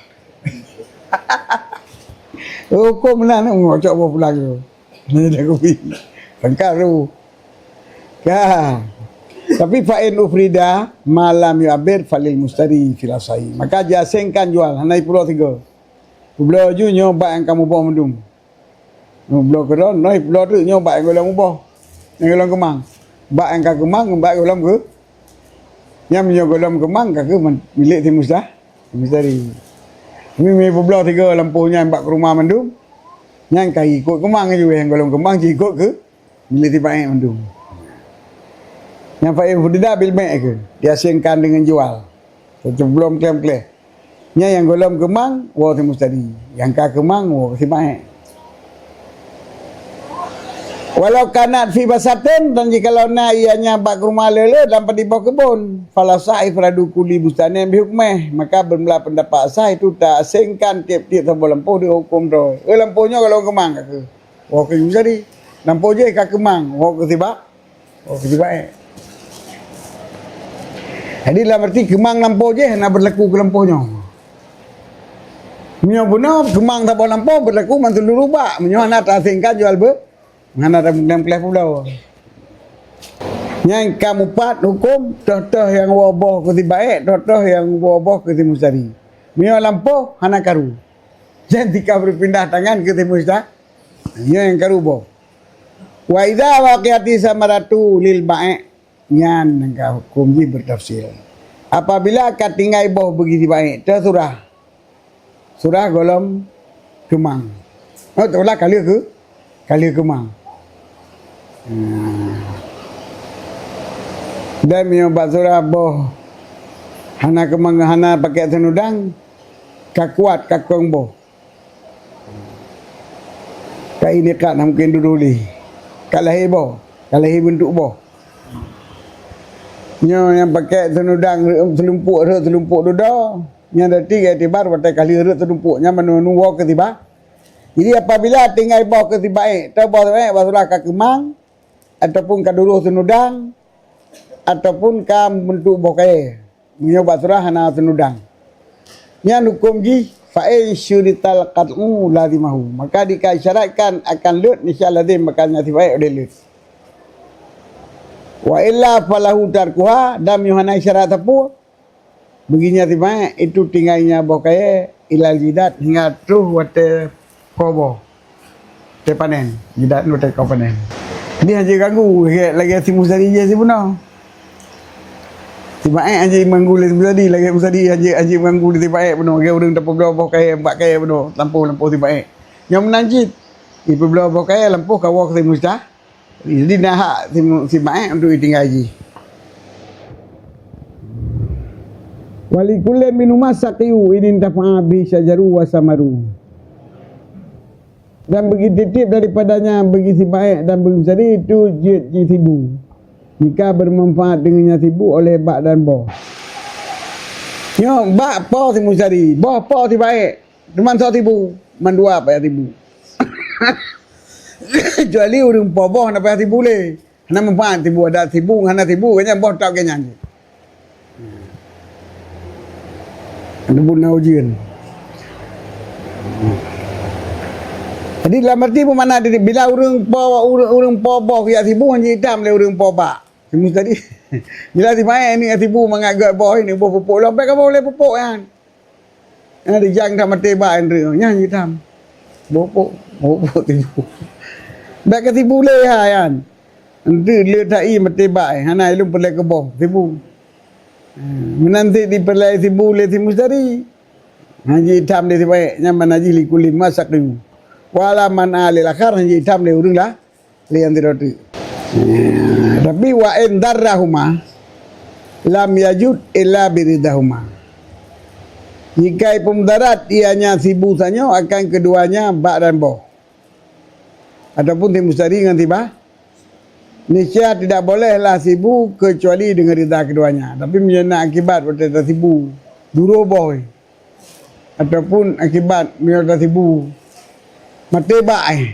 Huköm meunan, ngocok boh pulang tu. Ni dah kupi. Sangka tu. Ka. Tapi fa in ufrida ma lam yu'abbir falil mustari fil asahi. Maka jiasengkan jual, hana ipeuloe sigoe. Peubloe ju nyoe bak nyang ka muboh mandum. Bloe keudroe, noe bloe teuk nyoe bak nyang gohlom muboh. Nyang gohlom keumang. Bak nyang ka keumang, bak gohlom keu-, nyan meunyoe gohlom keumang ka keuh man-, milék si musta-, si mustari. Tapi meunyoe peubloe sigoe lampôh nyan bak keu rumoh mandum, nyan ka ikot keumang ju, nyang gohlom keumang jikot keu milék si baék mandum. Nyan fa in ufrida bil bai' keuh, diasengkan deungon jual. Sebelum klem-klem. Nyan nyang gohlom keumang, woe si mustari. Nyang ka keumang, woe si baék. Walau kanat fi basatin, dan jikalau na ianya bak keu rumoh le-le lam padum boh keubon, fal asah ifradu kulli bustanin bihukmih, maka beumula peundapat sah itu taasengkan tiep-tiep saboh lampôh di huköm droe. Eh, lampôh nyoe gohlom keumang ka keuh, woe keu si mustari. Lampôh jéh ka keumang, woe keu si ba-, Oh, keu si baék. Jadi, lam arti keumang lampôh jéh hana beurlaku keu lampôh nyoe. Meunyoe bunoe keumang saboh lampôh beurlaku ban seuluruh bak. Meunyoe hana taasengkan jual beu-, hana tameuklam-klam pulo. Nyang ka mupat huköm, toh-toh nyang woe boh keu si baék, toh-toh nyang woe boh keu si mustari. Meunyoe lampôh hana karu. Jadi ka beupindah tangan keu si musta-, nyoe nyang karu boh. Wa idza waqi'ati samaratu lil baék, nyan nyang ka huköm jih beutafsil. Apabila ka tinggai boh bagi si baék, teusurah. Surah gohlom keumang. Oh, teusurah ka lheueh keu-, ka lheueh keumang. Hmm. Dan meunyoe bak surah boh hana keumang, hana pakai seunudang, ka kuat, ka kong boh. Ka ineuk ka na mungken dudoe lé. Ka lahé boh, ka lahé beuntuk boh. Nyoe nyang pakai seunudang rhot seulumpuk, rhot seulumpuk dudoe, nyan berarti ka iktibar watèe ka lheueh rhot seulumpuk, nyan manu-manu woe keu si ba-. Jadi apabila tinggai boh keu si baék, teuh boh si baék, bak surah ka keumang, ataupun ka dudoe seunudang, ataupun ka beuntuk boh kayèe. Meunyoe bak surah hana seunudang. Nyan huköm jih, fa in syurital qat'u lazimahu. Maka jika disyaratkan akan leuet, niscaya lazim bak nyan si baék udeh leuet. Wa illa falahu tarkuha, dan meunyoe hana isyarat sapeue, bagi nyan si baék, itu tinggai nyan boh kayèe, ilal jidad, hingga troh watèe koh boh. Watèe panen, jidad watèe koh panen. Jadi hanjeuet ganggu, lagèe, lagèe si mustari jih sibunoe. Si baék hanjeuet ganggu lé si mustari, lagèe mustari hanjeuet, hanjeuet ganggu lé si baék bunoe, lagèe ureueng tapeubloe boh kayèe, bak kayèe bunoe, lampôh, lampôh si baék. Nyoe meunan cit, ipeubloe boh kayèe, lampôh ka woe keu si musta-, jadi na hak si mu-, si baék untuk itinggai jih. Wa li kullin minhuma saqyu in intafa'a bihi syajaru wa samaru. Dan bagi tieb-tieb daripadanya, bagi si baék dan bagi si mustari, itu jeuet jitibu. Jika bermanfaat dengannya tibu oleh bak dan boh. Nyoe bak po si mustari, boh po si baék. Teuma soe tibu, mandua payah tibu. Kecuali ureuëng po boh hana payah tibu lé. Hana manfaat tibu, ada tibu, hana tibu, kayaknya boh tak kayaknya. Ada pun na ujian. Jadi dalam arti peue makna tadi, bila ureuëng po, ureuëng, ureuëng po boh jak tibu, hana itam lé ureuëng po bak. Timu tadi. Bila si baék ni tibu mangat gét boh ni, boh pupuk, lom pek ka boh lé pupuk nyan. Nyan dijang that maté bak Andrew, nyan hitam. Bopok, bopok tibu. Bak ka tibu lé ha nyan. Andrew le that i maté bak, hana ilung peureulée keuboh, tibu. Ha, meunan cit dipeureulée tibu lé si mustari. Hana jitam lé si baék, nyan mana jih li kullin minhuma saqyu. Wa la man'a lil akhar, hana jitam lé ureuëng lah. Lé nyang sidroe teuk. Tapi wa in darrahuma lam yajud illa biridahuma. Jika peumudarat ianya tibu sanyoe akan keduanya bak dan boh. Ataupun si mustari ngon si baék. Niscaya tidak bolehlah tibu kecuali dengan rida keduanya. Tapi meunyoe na akibat watée tatibu, duroe boh. Ataupun akibat meunyoe tatibu maté bak, eh.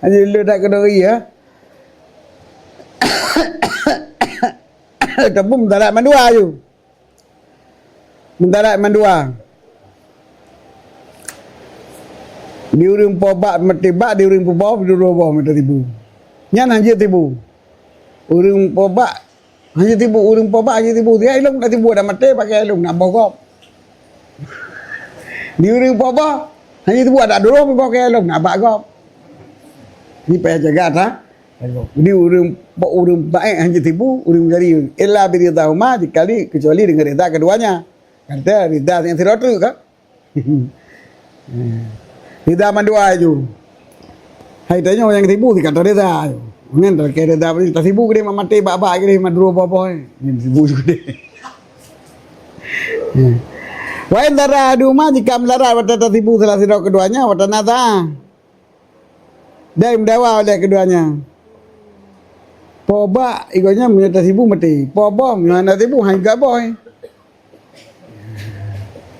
Hanya le that keuduri, ya. Ataupun mudarat mandua aju. Mudarat mandua. Di ureuëng po bak maté bak, di ureuëng po boh, di ureuëng boh maté tibu. Nyan hana jeuet tibu. Ureuëng po bak Hana jitibu, ureuëng po bak hana jitibu. Tiga ilong dak tibu, dak maté pakai ilong nak boh gob. Di ureuëng po bak hana jitibu, dak duroe pih pakai ilong nak bak gob. Ni payah jaga that. Di ureuëng po, ureuëng baék hana jitibu, ureuëng jari illa biridahuma, dikali kecuali dengan rida keduanya. Kata rida nyang sidroe teuk kan? Rida mandua aju. Hai tanyoe nyang tibu, si kata rida aju. Nyan teuka rida, tasibu keudeh mak maté bak-bak keudeh mak duroe boh-boh, eh. Nyan tibu keudeh. Wa in darra ahaduhuma, jika meudarat watée tasibu salah sidroe keduanya, wa tanaza'a. Dan meudawa oleh keduanya. Po bak, igonya meunyoe tasibu maté. Po boh, meunyoe hana tasibu, hai gaboh, eh.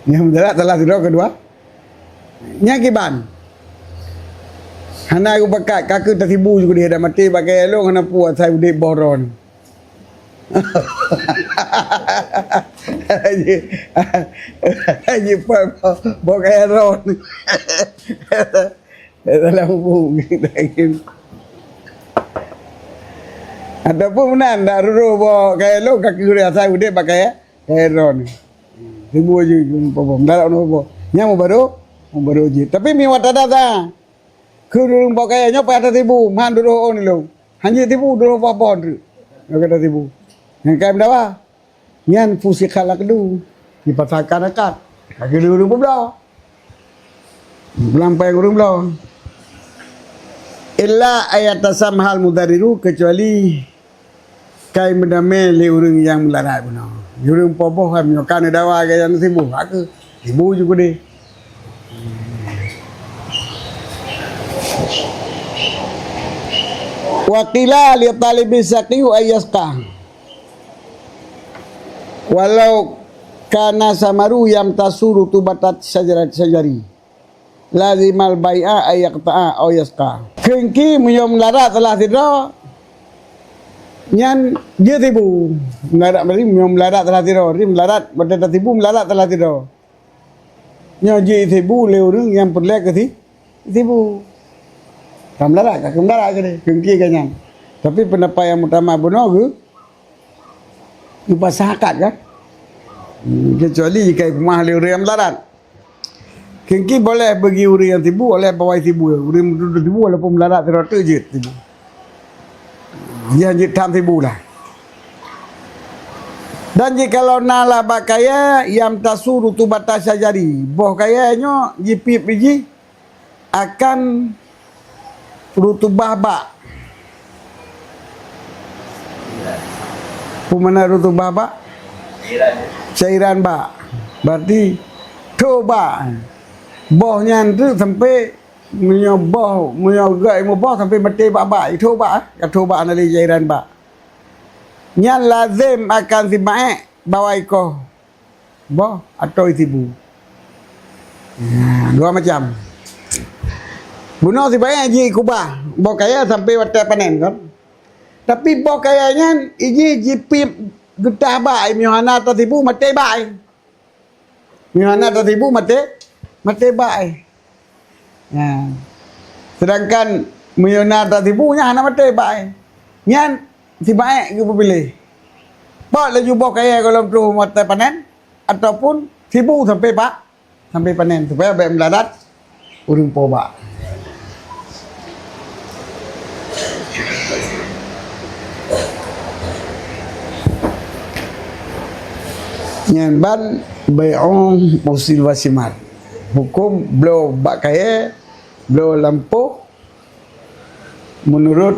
Nyang meudarat salah sidroe keudua. Nyan kiban. Hana geupakat, ka keuh tasibu ju keudeh, dak maté bak kayée lôn, hana peue asai udeb boh droe nyoe. Haji, haji boh, boh kayée droe nyoe. Dalam buku kita. Ataupun meunan, dak ruru boh kayée lôn, ka keuh asai udeb bak kayée, kayée droe nyoe. Tibu aju, tibu boh, dalam boh. Nyan meubaroe, meubaroe jih. Tapi mi watée tadaza, keu ureuëng boh kayée nyoe payah tasibu, man duroe ôn ilong. Hana jitibu, duroe boh-boh treuk. Nyoe ka tasibu. Nyang ka meudawa. Nyan fusikha al-aqdu, dipatahkan akad. Ka keuh ureuëng peubloe. Lampai ureuëng bloe. Illa an yatasammaha al-mudarriru, kecuali ka meudamé lé ureuëng nyang meularat bunoe. Ureuëng po boh kan nyoe ka neudawa gaya nyoe sibu, ka keuh sibu ju keudeh. Wa qila li talibi saqyu an yasqa. Walau kana samaru yamtasu rutubatat syajarat syajari, lazimal bai'a an yaqta'a aw yasqa. Kheun ki meunyoe meularat salah sidroe, nyan jeuet sibu. Meularat berarti meunyoe meularat salah sidroe, berarti meularat, watée tasibu meularat salah sidroe. Nyoe jeuet sibu lé ureuëng nyang peureulée keu si-, sibu. Ka meularat, ka keuh meularat keudeh, kheun ki ka nyan. Tapi peundapat nyang muktamad bunoe geu-, geupasah akad kan? Hmm, kecuali jika ipeumah lé ureuëng nyang meularat. Kheun ki boleh bagi ureuëng nyang sibu, boleh bawai sibu. Ureuëng meututoe sibu walaupun meularat sidroe teuk jeuet sibu. Nyan jeuet tham sibu lah. Dan jikalau na lah bak kayée yamtasu rutubata syajari, boh kayée nyoe jipiep jih akan rutubah bak. Peue makna rutubah bak? Cairan bak. Berarti tho bak. Boh nyan tu sampai meunyoe boh, meunyoe gak ilmu boh sampai maté bak-bak, tho bak, eh. Ka tho bak hana lé cairan bak. Nyan lazem akan si maék bawai koh boh atau isibu. Nah, dua macam. Bunoe si maék jikubah boh kayèe sampai watèe panen kan. Tapi boh kayèe nyan ijih jipip geutah bak, meunyoe hana tasibu maté bak. Meunyoe hana tasibu maté, maté bak. Ya. Sedangkan meunyoe na tasibu nyan hana maté bak. Nyan si maék geupeupiléh. Pot laju boh kayèe gohlom troh watèe panen ataupun sibu sampai bak sampai panen supaya bèk meularat ureueng po bak. Nyan ban bai'u musil wa simar. Huköm bloe bak kayèe, bloe lampôh, meunurot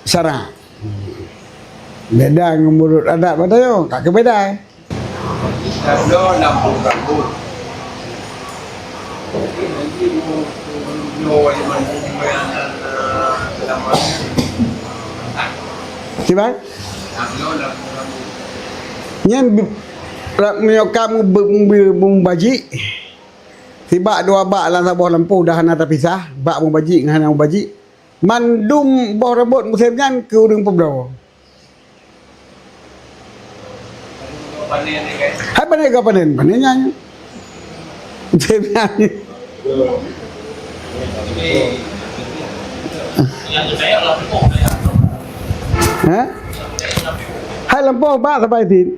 syarak. Beda ngon meunurot adat bak tanyoe, ka keubeda, eh. Tabloe lampôh rambôt. Kiban? Nyan bi-, ra-, meunyoe ka mu-, be-, be-, mubajik, sibak dua bak lam saboh lampôh dah hana tapisah, bak mubajik ngon hana mubajik. Mandum boh rambôt musém nyan keu ureueng peubloe. Hai panen ka panen, panen nyan. Musém nyan. Ha? Hai lampôh bak sapai sit.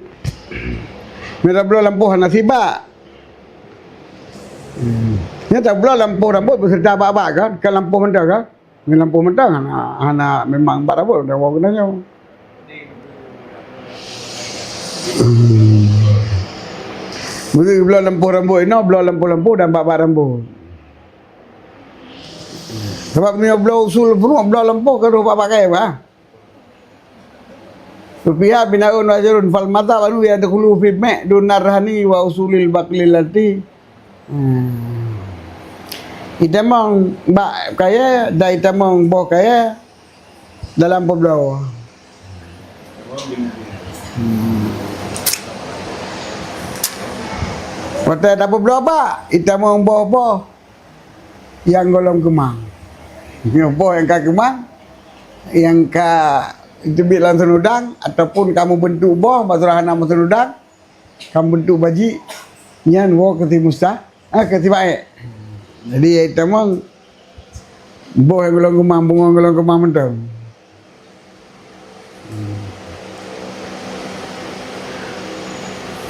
Meutabloe lampôh hana sibak. Hmm. Nyan tabloe lampôh rambôt beuseureuta bak-bak kan, kan lampôh mantong kan. Ngon lampôh mantong hana, hana memang bak rambôt, dah woe keunoe nyoe. Hmm. Meuseu bloe lampôh rambôt inoe, bloe lampôh-lampôh dan bak-bak rambôt. Sabab meunyoe bloe usul furuq, bloe lampôh ka roh bak-bak kayèe bah. Sufyan bin Aun wa Jarun fal mazhab anu yadkhulu fi ma' dunar rahni wa usulil baqlil lati. Hmm. Itamong bak kayèe dan itamong boh kayèe dalam peubloe. Hmm. Watèe tapeubloe bak, itamong boh-boh nyang gohlom keumang. Nyoe boh nyang ka keumang, nyang ka teubiet lam seunudang, ataupun ka meubeuntuk boh, bah seurah hana meuseunudang, ka meubeuntuk bajik, nyan woe keu si musa-, ah, keu si maék. Jadi, tamong boh nyang gohlom keumang, bungöng gohlom keumang mantong.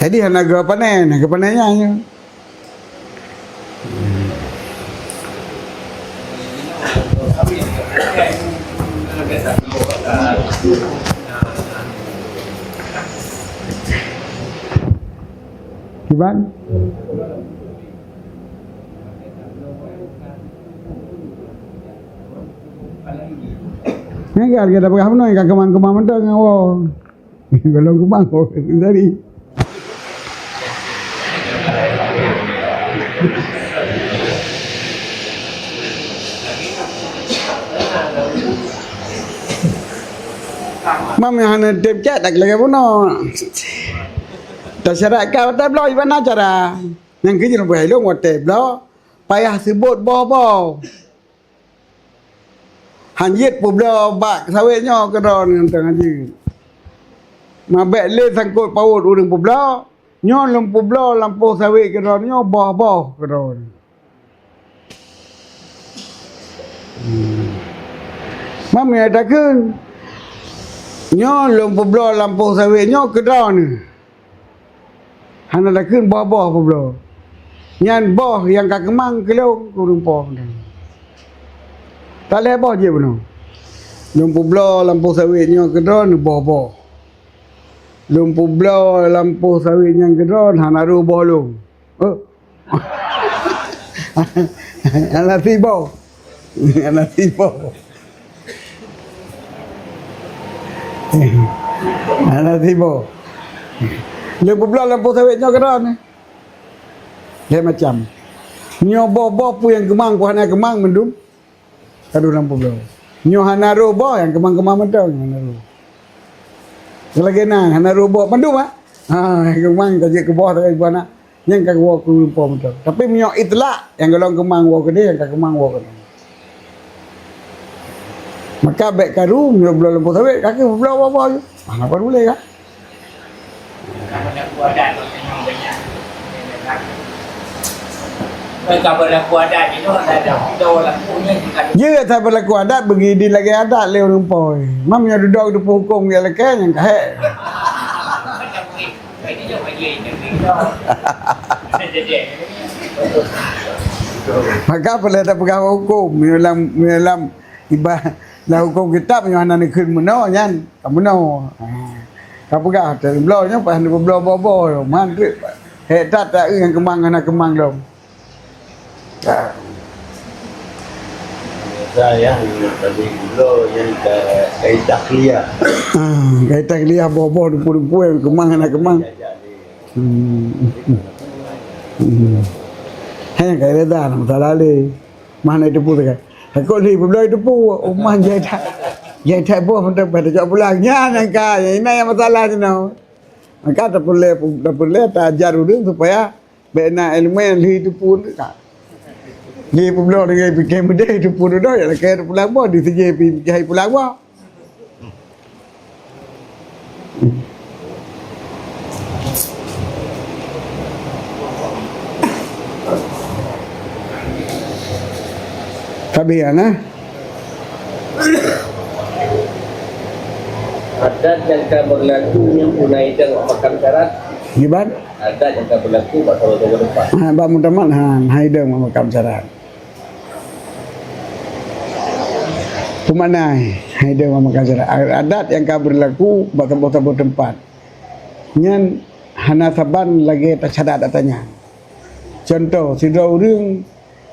Jadi hana geupanen, geupanen nyan. Kiban? Nyan ka lagèe tapeugah bunoe, ka keumang-keumang mantong ngon woe. Gohlom keumang woe tadi. Mam nyang hana tem cat dak lagèe bunoe. Tasyarat ka watèe bloe, iban na cara. Nyang keu jeuet lôn beuhai lôn watèe bloe, payah seubot boh-boh. Han jeuet peubloe bak sawét nyoe keudroe ngon teungoh jeuet. Ma bèk lé sangkot pawôt ureueng peubloe, nyoe lôn peubloe lampôh sawét keudroe nyoe boh-boh keudroe. Hmm. Mam ya takheun, nyoe lôn peubloe lampôh sawét nyoe keudroe nyoe. Hana takheun boh-boh peubloe. Nyan boh nyang ka keumang keu lôn keu ureueng po. Talèe boh jeuet bunoe. Lôn peubloe lampôh sawét nyoe keudroe boh-boh. Lôn peubloe lampôh sawét nyan keudroe hana rôh boh lôn. Oh. Hana tiboh. Hana tiboh. Hana tiboh. Lheueh peubloe lampôh sawét nyoe keudroe nyoe. Lhée macam. Nyoe boh-boh peue nyang keumang, peue hana keumang mandum. Ka dua lampôh bloe. Nyoe hana roh boh, nyang keumang-keumang mantong, nyang hana roh. Lagée na, hana roh boh mandum, ah. Ha, nyang keumang ka jeuet keu boh, tapi buah na. Nyang ka geuwoe keu lumpoe mantong. Tapi meunyoe itlak, nyang golom keumang woe keudeh, nyang ka keumang woe keudeh. Maka bék karu, meunyoe bloe lampôh sawét, ka keuh bloe boh-boh ju. Hana peureulee ka. Jeuet that beurlaku adat bagi idin lagée adat lé ureuëng po. Mam nyoe dudoe teupeu hukôm ngon lakée nyang ka hék. Maka peureulée tapeugah hukôm nyoe lam, nyoe lam iba-, lam hukôm kitab nyoe hana neukheun meunoe nyan. Ka meunoe. Ha. Ka peugah, teurimong bloe nyoe, paih neubloe boh-boh, man treuk. Hék that, tak eu nyang keumang hana keumang lom. Ha. Saya yang tadi bloe yang ka, ka takliah. Ha, ka takliah boh-boh, dumpu-dumpu nyang keumang hana keumang. Hmm. Hmm. Hai nyang ka reda, masalah lé. Mah na teupeu teuka. Takot lé peubloe teupeu, oh, mah jai that. Jai that boh mantong pada jak pulang. Nyan nyang ka, inan nyang masalah jinoe. Maka tapeureulée, tapeureulée taajar ureuëng supaya bék na iéleumé lheueh teupeu teuka. Lheueh peubloe deungon pike meudeh teupeu dudoe, ya lakée pulang boh, di sijé pi pike pulang boh. Tabian, eh? Adat nyang ka beurlaku nyan puna idang bak makam syarat. Kiban? Adat nyang ka beurlaku bak saboh-saboh teumpat. Ha, bak muktamad, ha, hai idang bak makam syarat. Peumakna, hai idang bak makam syarat. Adat nyang ka beurlaku bak saboh-saboh teumpat. Nyan hana saban lagée tasyarat ata nyan. Cuntoh, sidroe ureuëng,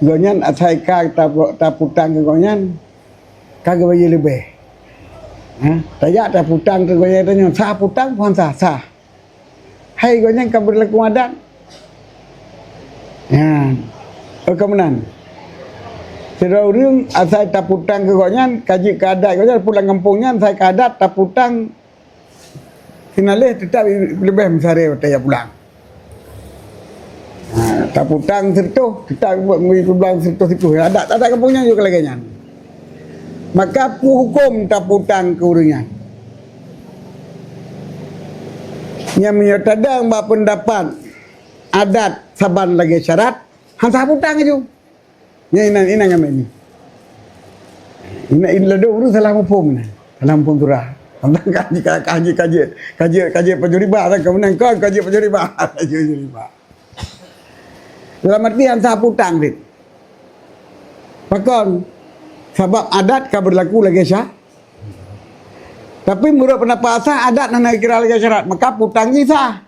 gobnyan asai ka ta-, taputang keu gobnyan, ka geubayeue leubeh. Ha? Tajak taputang keu gobnyan tanyoe, sah putang, peue han sah, sah. Hai gobnyan ka beurlaku adat. Nyan. Oh, ka meunan. Sidroe ureuëng asai taputang keu gobnyan, ka jeuet keu adat gobnyan, pulang gampông nyan, asai keu adat taputang Sinaleh teutap leubeh meusaré watée jak pulang. Ha, taputang sireutoh, teutap bak ngui peublang sireutoh siplôh. Adat, adat gampông nyan juga lagée nyan. Maka peue hukôm taputang keu ureuëng nyan? Nyan meunyoe tadong bak peundapat adat saban lagée syarat, han sah putang laju. Nyan inan, inan ngamé nyoe. Inan, inan ladôm ureuëng salah muphom nyan. Salah muphom surah. Tantang kaji, kaji, kaji, kaji, kaji pajuriba, kan keunan kon kaji pajuriba. Kaji pajuriba. Dalam arti han sah putang dit. Pakon? Sabab adat ka beurlaku lagée sya-, tapi meunurot peundapat asai adat hana geukira lagée syarat, maka putang jih sah.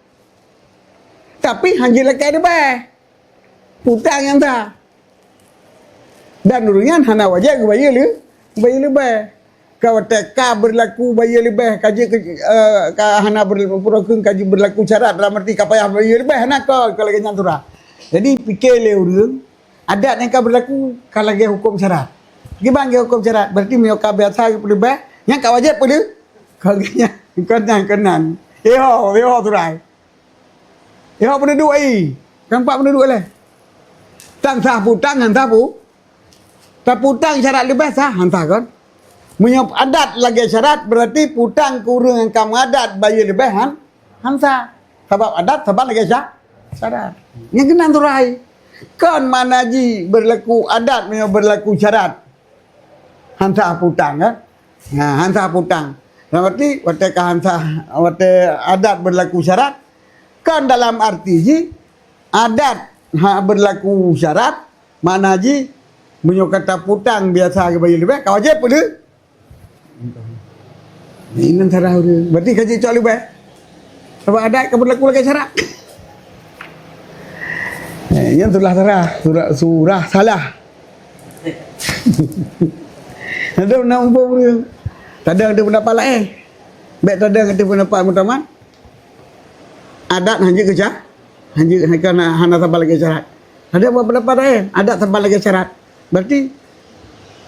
Tapi han jilakée leubeh. Putang nyang sah. Dan ureuëng nyan hana wajéb geubayeue leu-, geubayeue leubeh. Ka watée ka beurlaku bayeue leubeh, ka jeuet keu, eh, ka hana ber-, beurlaku, ka jeuet beurlaku syarat, dalam arti ka payah bayeue leubeh, hana kon, ka lagée nyan surah. Jadi, pike lé ureuëng, adat nyang ka beurlaku ka lagée hukôm syarat. Kiban lagée hukôm syarat, berarti meunyoe ka biasa geupeuleubeh, nyan ka wajéb peuleu-, ka lagée nyan, kon nyan, kon nyan. Iho, iho surah. Iho peududuek ai. Kan pat peududuek lé. Tan sah putang, han sah pu-, taputang syarat leubeh sah, han sah kon. Meunyoe adat lagée syarat, berarti putang keu ureuëng nyang ka meuadat bayeue leubeh han, han sah. Sabab adat saban lagée sya-, syarat. Nyang keunan surah ai. Kon makna jih beurlaku adat meunyoe beurlaku syarat. Han sah putang, kan? Ha, han sah putang. Dalam arti, watée ka han sah, watée adat beurlaku syarat, kan dalam arti jih, adat ha beurlaku syarat, makna jih, meunyoe ka taputang biasa geubayeue leubeh, ka wajéb peuleu-, Inan salah ureuëng. Berarti ka jicok leubeh. Sabab adat ka beurlaku lagée syarat. Eh, nyan surah salah. Surah, surah salah. Ada nak umpama ureuëng. Tadong ada pendapat lain. Bék tadong ada pendapat muktamad. adat hana jeuet keu sya-, hana jeuet, hana, hana saban lagèe syarat. Ada bak pendapat laén, adat saban lagèe syarat. Berarti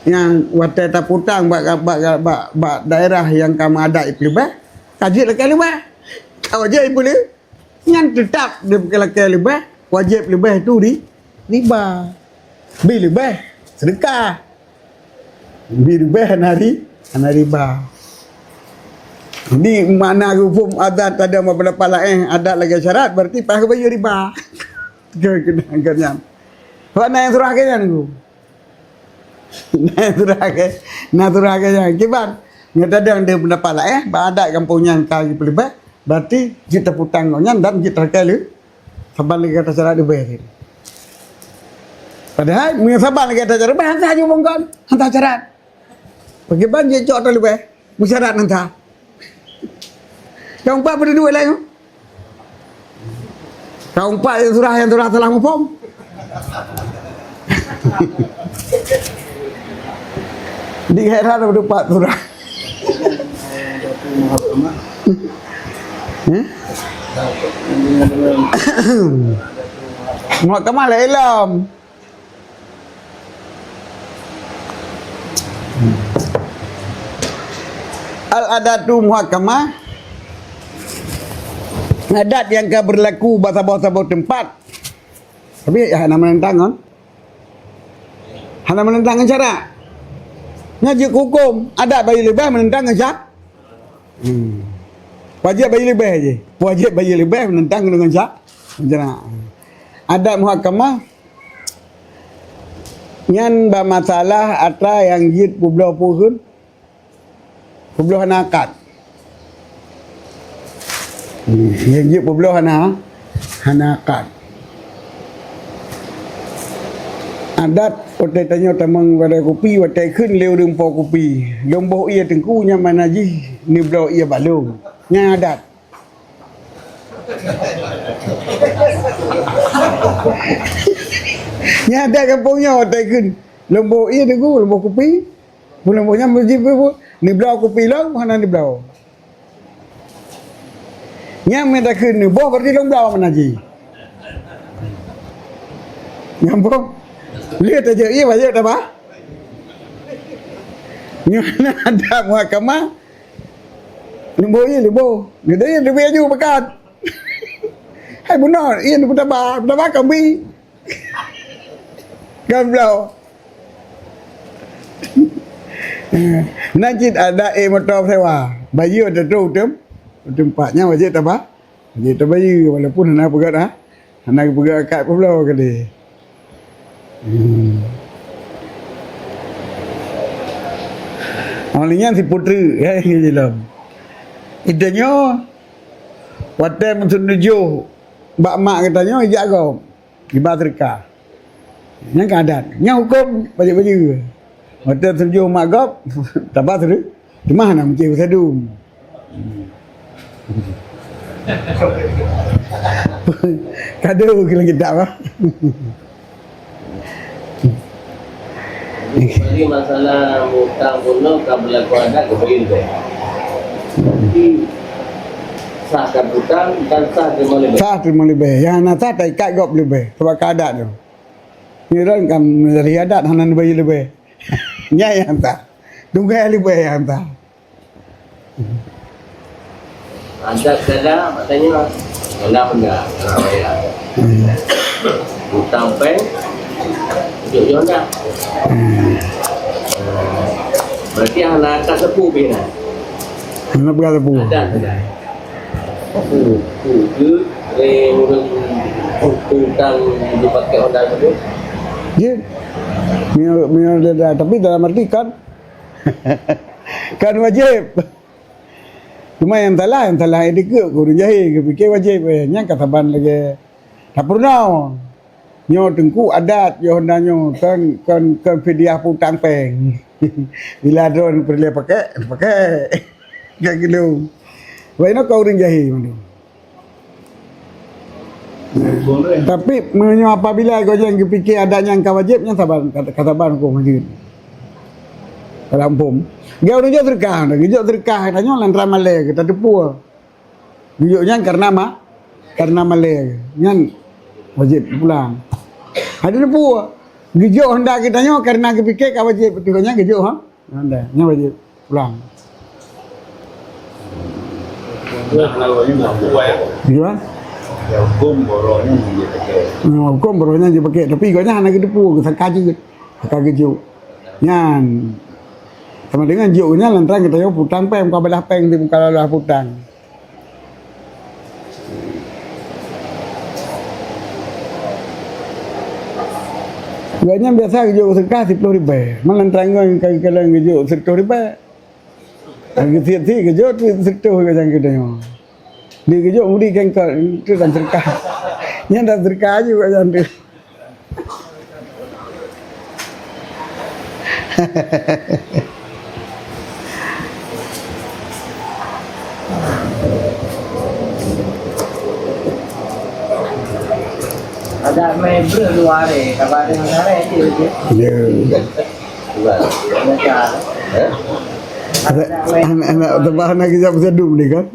nyang watèe taputang bak, bak, bak, bak daerah nyang ka meuadat ipeuleubeh, ka jeuet lakèe leubeh. Ka wajéb ipeuleubeh. Nyan teutap di lakèe leubeh, wajéb leubeh tu ri-, riba. Bi leubeh, seudeukah. Bi leubeh hana ri-, hana riba. Jadi, makna huköm adat ada bak pendapat laén, adat lagèe syarat, berarti payah bayeue riba. Keu, keu, keu nyan. Sebab na nyang surah keu nyan, Guru. Na surah keu, na surah keu nyan. Kiban, nyoe tadong di pendapat laén, bak adat gampông nyan ka jipeuleubeh, berarti jeuet taputang ngon nyan dan jeuet talakèe lé-, saban lagèe gata syarat leubeh tadi. Padahai meunyoe saban lagèe gata syarat leubeh, hana sah jumpa ngon, hana sah syarat. Pakriban jeuet cok ata leubeh, meusyarat hana sah. Nyang empat peuduek laén nyoe. Ka empat nyang surah, nyang surah salah muphom. Di hera ada empat surah. Hmm? Muhkamah lah ilom. Al-adatu muhakkamah, adat nyang ka beurlaku bak saboh-saboh teumpat, tapi hana meunentang ngon, hana meunentang ngon syarak. Nyan jeuet keu huköm, adat bayeue leubeh meunentang ngon sya-, hmm. Wajéb bayeue leubeh jih. Wajéb bayeue leubeh meunentang ngon sya-, ngon syarak. Adat muhakkamah nyan bak masalah atra nyang jeuet peubloe peue kheun, peubloe hana akad. Hmm, nyang jeuet peubloe hana, hana akad. Adat watèe tanyoe tamong pada kupi, watèe kheun lé ureueng po kupi, lôn boh ié teungku, nyan makna jih neubloe ié bak lôn. Nyan adat. Nyan adat gampông nyoe, watèe kheun lôn boh ié teungku, lôn boh kupi. Bunoe boh nyan meuji beu, neubloe kupi lom, hana neubloe. Nyan meutakheun neuboh, berarti lôn bloe meunan jih. Nyambung. Lé tajak ié, wajéb tabah. Nyoe na adat muhakkamah. Neuboh ié, neuboh. Neuboh ié, neuboh aju pakat. Hai bunoe, ié neuboh tabah, tabah kambi. Kan bloe. Nan cit ada, eh, moto sewa. Bayeue teutu tem-, teumpat nyan wajéb tabah. Wajéb tabayeue walaupun hana peugah, ha? Hana peugah akad peubloe kali. Hmm. Awak nyan si putri, eh, jilom. Ita nyoe, watèe meusetuju bak mak geutanyoe, ijak gob. Iba seudeukah. Nyan ka adat. Nyan huköm bayeue-bayeue. Watèe setuju mak gob, tabah seudeu-, teuma hana meucéh beusadum. Kado keu lagèe kitab, ah. Jadi masalah mutang bunoe ka beulaku adat keu bayeue leubeh. Jadi sah ka utang dan sah teurimong leubeh. Sah teurimong leubeh. Nyang hana sah taikat gob leubeh. Sabab ka adat nyoe. Nyoe lôn kan dari adat hana neubayeue leubeh. Nyan nyang sah. Tunggai leubeh nyang sah. Adat kada, maknanya dalam dah, dalam raya. Hmm. Utang peng, tunjuk jih dah. Hmm. Berarti hana atas tepu pih nah. Hana peugah tepu. Adat kada. Tepu, tepu ke, eh, urang utang dipakai Honda tersebut? Ya. Meunyoe, meunyoe dia dah, tapi dalam arti kan, kan wajéb. Cuma nyang salah, nyang salah etikeuet keu ureueng jahé, geupike wajéb, eh, nyan ka saban lagèe tapeurunoe. Nyoe teungku adat yoh na nyoe, kon, kon, kon fidyah peutang pèng. Bila droe peureulèe pakèk, pakèk. Ka geulong. Wah, inoe ka ureueng jahé mandum. Tapi meunyoe apabila gobnyan geupike adat nyang ka wajéb, nyan saban, ka, ka saban huköm wajéb. Ka lampôm. Geu ureueng jok seudeukah, geujok seudeukah tanyoe lantaran malèe geutateupeue. Geujok nyan kareuna ma-, karena malèe, nyan wajéb pulang. Hai di depan, geujok honda geutanyoe karena geupike ka wajéb, beutôi nyan geujok, ha? Honda, nyan wajéb pulang. Iya. Ya, hukum boro nyan jipake. Hmm, hukum boro nyan jipake, tapi gobnyan hana geuteupeue, geusangka jeuet. Sangka geujok. Nyan. Sama dengan jok nyan lantaran geutanyoe putang péng, bukan balah péng, bukan balah putang. Gobnyan biasa geujok seudeukah siplôh ribèe. Man lantaran ngon ka-, kadang geujok sireutôh ribèe. Lagi tiep-tiep geujok tu sireutôh gobnyan geutanyoe. Di geujok mudi kengkot, tu dan seudeukah. Nyan dan seudeukah aju gobnyan tu. Ada main breu luar eh, kabar dengan cara itu je. Ya. Macam. Anak, anak, anak tebah nak kerja pasal dum ni kan?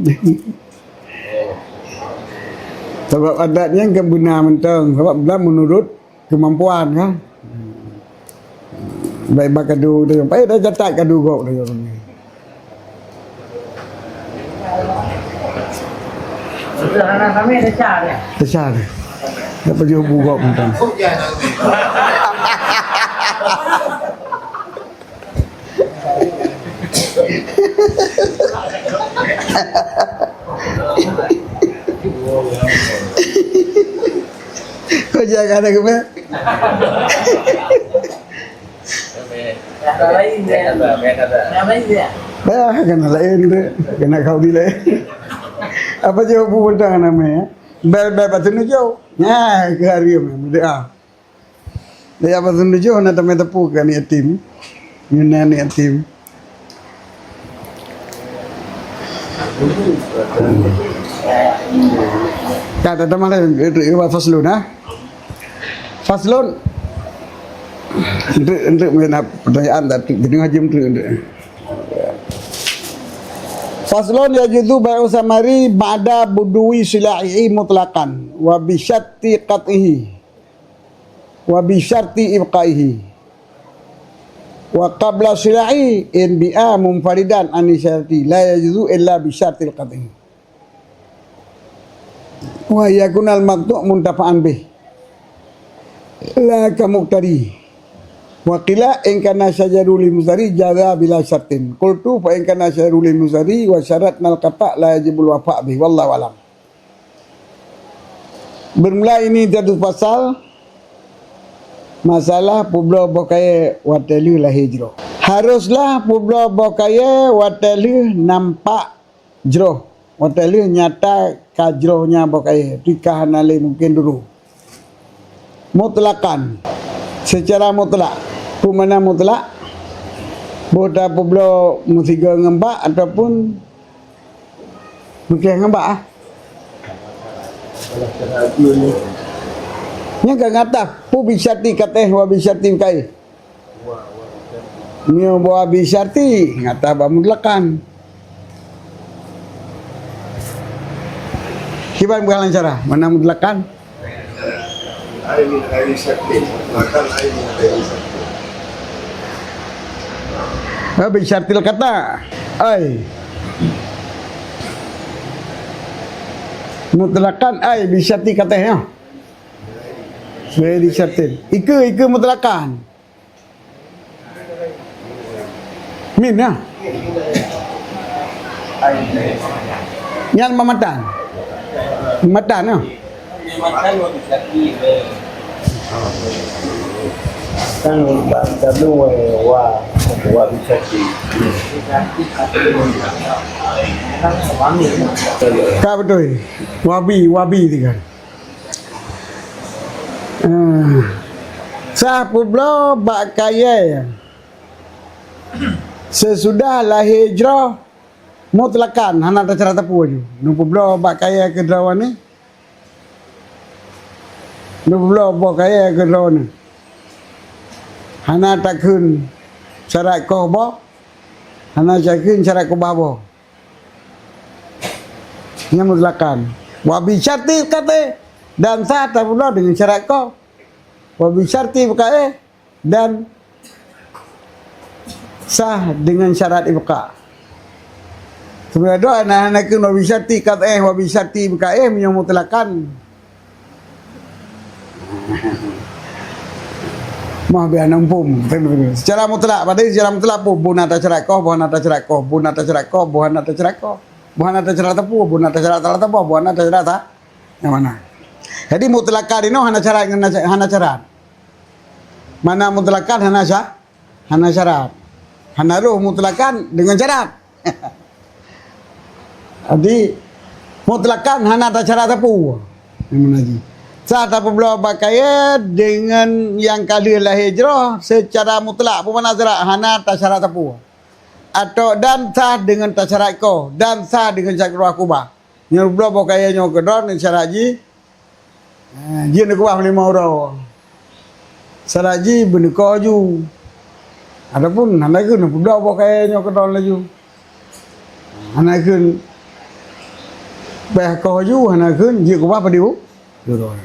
Sabab adat nyan kan beuna mantong, sabab beulam meunurot keumampuan kan. Baik ba kadu tu, payah dah catat kadu gok tu. Sederhana kami ada cara. Besar. Dah pergi hubung gok mantong. Kau jangan ada kena. Yang lain dia. Yang lain dia. Bah, kena lain tu. Kena kau di lain. Apa je hubung tang nama ya? Bel, bel patut nujau. Nah, ke hari ni. Dia. Di Abah Sundujôh na tamé teupeu keu aneuk yatim. Nyoe na aneuk yatim. Ka, ka, tamah lé, faslun, ha? Faslun. Untuk, untuk mengenai pertanyaan tadi, jadi ngaji untuk, untuk. Faslun yajuzu bai'u samari ba'da buduwi sila'ihi mutlaqan wa bi syarti qat'ihi. Wa bi syarti ibqaihi. Wa qabla sila'i in bi'a munfaridan an syarti la yajuzu illa bi syartil qat'i. Wa yakunal maqtu' muntafa'an bih. La ka muqtari. Wa qila in kana syajaru lil muzari jaza bila syartin. Qultu fa in kana syajaru lil muzari wa syaratnal qata' la yajibul wafa' bih. Wallahu a'lam. Bermula ini jatuh pasal masalah peubloe boh kayèe watèe lheueh lahé jroh. Haruslah peubloe boh kayèe watèe lheueh nampak jroh, watèe lheueh nyata ka jroh nyan boh kayèe, tapi ka hana lé mungken dulu. Mutlaqan, secara mutlak. Peue makna mutlak? Boh tapeubloe meusigoe ngon bak ataupun meusigoe ngon bak, ah. Nyan ka ngatah, peue bi syarti katéh wa bi syarti kaih. Nyoe wa bi syarti, ngatah bak mutlaqan. Kiban bukan lancara, makna mutlaqan? Ai min ghairi syartin, mutlaqan ai min ghairi syartin. Ha, bi syartil qata'. Ai. Mutlaqan ai bi syarti qat'ih, ya. Ghairi syartin. Ikeue, ikeue mutlaqan. Min, ya. Nyan mamatan. Matan, ya. Kan baru wa, wa bi syarti. Ka beutôi. Wabi, wabi tiga. Ah. Sah peubloe bak kayèe sesudah lahé jroh mutlaqan, hana tacara teupeu aju. Neupeubloe bak kayèe keu droeneuh. Neupeubloe boh kayèe keu droeneuh. Hana takheun syarat koh boh, hana takheun syarat keubah boh. Nyan mutlaqan. Wa bi syarti qat'ih, dan sah tapeubloe deungon syarat koh. Wa bi syarti ibqa'ih, dan sah deungon syarat ibqa'. Sebenarnya doa na hana kheun wa bi syarti qat'ih, wa bi syarti ibqa'ih meunyoe mutlaqan. Mah biar nampum. Secara mutlak, padahai secara mutlak pun, buna tasyarat koh, buna tasyarat koh, buna tasyarat koh, buna tasyarat koh. Buna tasyarat teupeu, buna tasyarat salah teupeu, buna tasyarat sa-, yang mana? Jadi mutlakan inoe hana syarat ngon hana syarat. Mana mutlakan hana sya-, hana syarat. Hana roh mutlakan deungon syarat. Jadi, mutlakan hana tasyarat sapeue. Nyang meunan jih. Sah tapeubloe bak kayée deungon nyang ka lheueh lahé jroh seucara mutlak, peue makna syarat hana tasyarat sapeue. Atau dan sah deungon tasyarat koh, dan sah deungon syarat koh kubah. Nyoe bloe boh kayée nyoe keudroe syarat jih, Eh, jeuet neukeubah lima uroe. Syarat jih beuneukoh ju. Ataupun hana kheun peubloe boh kayée nyoe keudroe laju. Hana kheun beh koh ju, hana kheun jeuet keubah padum uroe.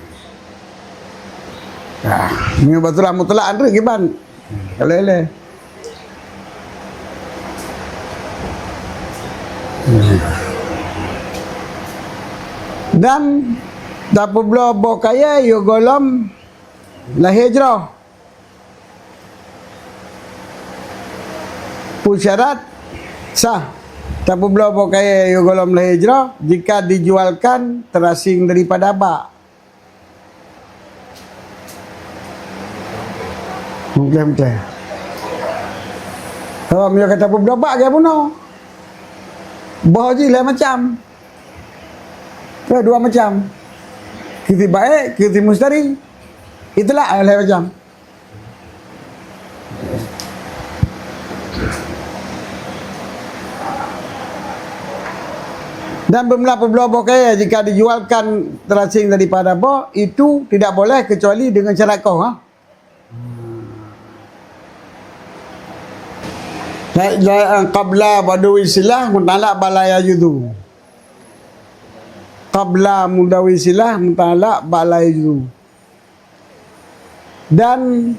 Ah, nyoe baturaih mutlak Andrew kiban. Ka lé-lé. Dan tapeubloe boh kayée yoh gohlom lahé jroh. Peue syarat sah tapeubloe boh kayée yoh gohlom lahé jroh jika dijualkan terasing daripada bak. Meukleh-meukleh. Kalau meunyoe ka tapeubloe bak, gaya bunoe. Boh jih lhée macam. Ada dua macam. Keu si baék, keu si mustari. Itulah lhée macam. Dan beumeulah peubloe boh kayée jika dijualkan terasing daripada boh, itu tidak boleh kecuali dengan syarat koh, ha? La, la, qabla baduwi silah mutalak bak la yajuzu. Qabla mudawi silah mutalak bak la yajuzu. Dan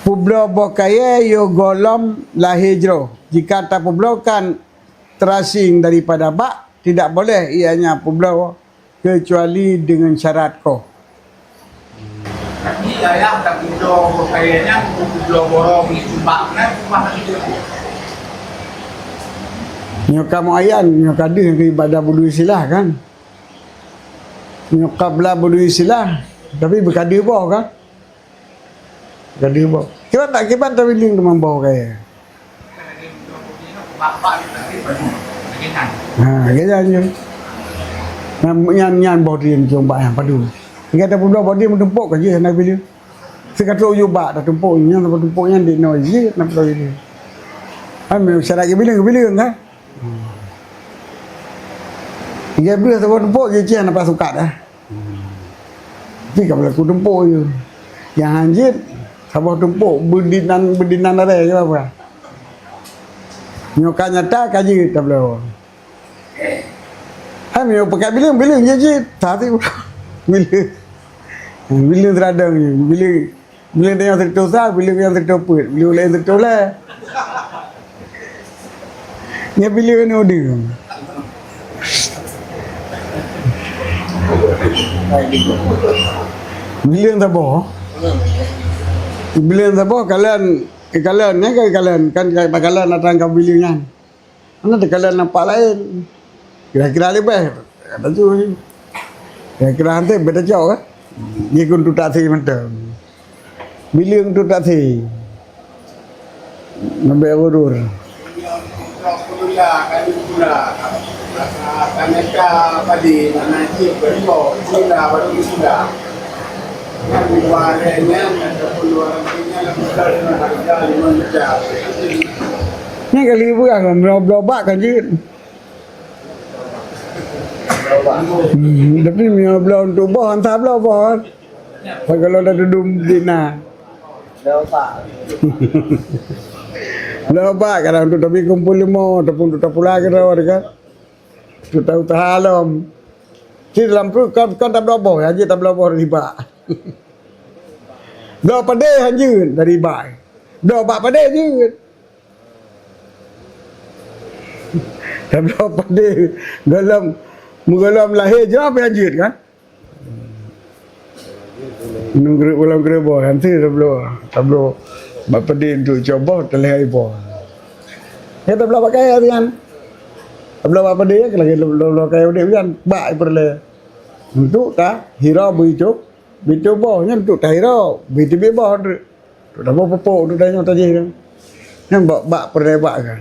peubloe boh kayée yoh gohlom lahé jroh. Jika tapeubloekan terasing daripada bak, tidak boleh ianya peubloe kecuali dengan syarat koh. Tapi ayah tak peubloe boh kayée nyan, peubloe borong di bak kan, cuma tak ada. Nyoe ka muayyan, nyoe ka deuh keu ibadah buduwi silah kan. Nyoe qabla buduwi silah, tapi beukadeuh boh kan? Beukadeuh boh. Kiban tak kiban tawiling teuma boh kayée. Ha, lagée nyan je. Nyan, nyan, nyan boh diem cuma nyang padum. Lagée tapeubloe boh diem meutumpok ka jih hana bileung. Sikatrok uju bak tatumpok nyan, tatumpok nyan di noe jih na padum. Kan syarat geubileung, geubileung kan? Tiga belas saboh tumpok je cian apa sukat dah. Tapi ka berlaku tumpok je. Yang hanjit saboh tumpok beudinan, beudinan ada je apa. Nyoka nyata ka jeuet tabloe. Hai meunyoe pakai bileung, bileung je jeuet. Tapi bileung. Bileung teuradang je. Bileung Bileung tanyoe sireutoh sa, bileung nyang sireutoh peuet, bileung laén sireutoh lhée. Nyan bileung aneuk udeueng. Bileung saboh. Bileung saboh kalon, kalon, nyan kan kalon, kan kalon datang ka bileung nyan. Hana teukalon nampak laén. Kira-kira leubeh, kata tu. Kira-kira hanté beda jauh kan? Dia kun tu tak sih mantap. Bileung tu tak sih. Ngabek urur. Ni kali bukan, bloe-bloe bak kan jeuet. Hmm, tapi meunyoe bloe untuk boh, entah bloe boh kan. Kalau dah dudum dina. Bloe bak kadang untuk tapi kumpul limo ataupun untuk tapula kira kan. Usaha-usaha lom. Ci dalam pruet kon, kon tabloe boh, hanjeuet tabloe boh dari bak. Bloe padé hanjeuet dari bak. Bloe bak padé jeuet. Tabloe padé gohlom, meugohlom lahé jroh pih hanjeuet kan? Nunggu ulang geureuboh, nanti tabloe, tabloe bak padé untuk coboh, teulheueh boh. Ya, tabloe bak kayèe nyan. Tabloe bak padé ya, lagèe tabloe, tabloe kayèe udép nyan, bak peureulèe. Untuk tahiro beuicob, beuicob boh nyan untuk tahiro, beuiteubiet boh. Untuk tabloe pupuk, untuk tanyoe tajih tu. Nyan bak, bak peureulèe bak kan.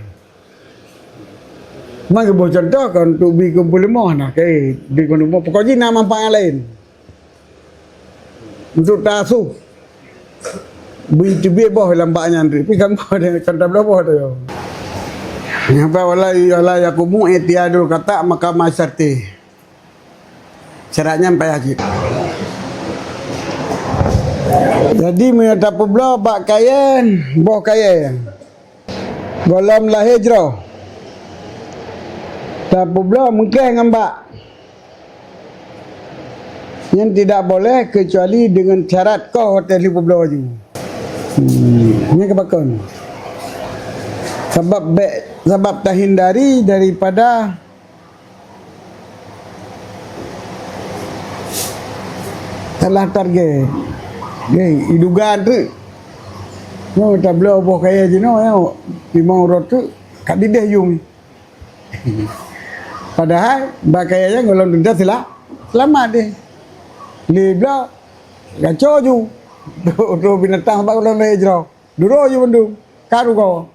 Meunan geuboh contoh kan untuk bi keu peuleumah nah, kai bi keu peuleumah. Pokok jih na manfaat laén. Untuk taasuh. Beuiteubiet boh lam bak nyan tu. Pi kan boh dia, kan tabloe boh tu. Nyapa wala, wala yakumu i'tiyadul qata' maqama syarti. Syarat nyan payah cit. Jadi, meunyoe tapeubloe bak kayèe, boh kayèe, gohlom lahé jroh, tapeubloe meukhèh ngon bak. Nyan tidak boleh kecuali dengan syarat koh watèe lheueh peubloe laju. Hmm, nyan keu pakon? Sabab bèk, sabab tahindari daripada salah target. Nyan, iduga treuk. Nyoe tabloe boh kayèe jinoe nyoe, limong uroe treuk, ka dideh yum. Padahai bak kayèe nyan gohlom teuntèe sela-, seulamat deh. Lé bloe, gaco ju. Droe binatang bak gohlom lahé jroh. Duroe ju bandum. Ka rugoe.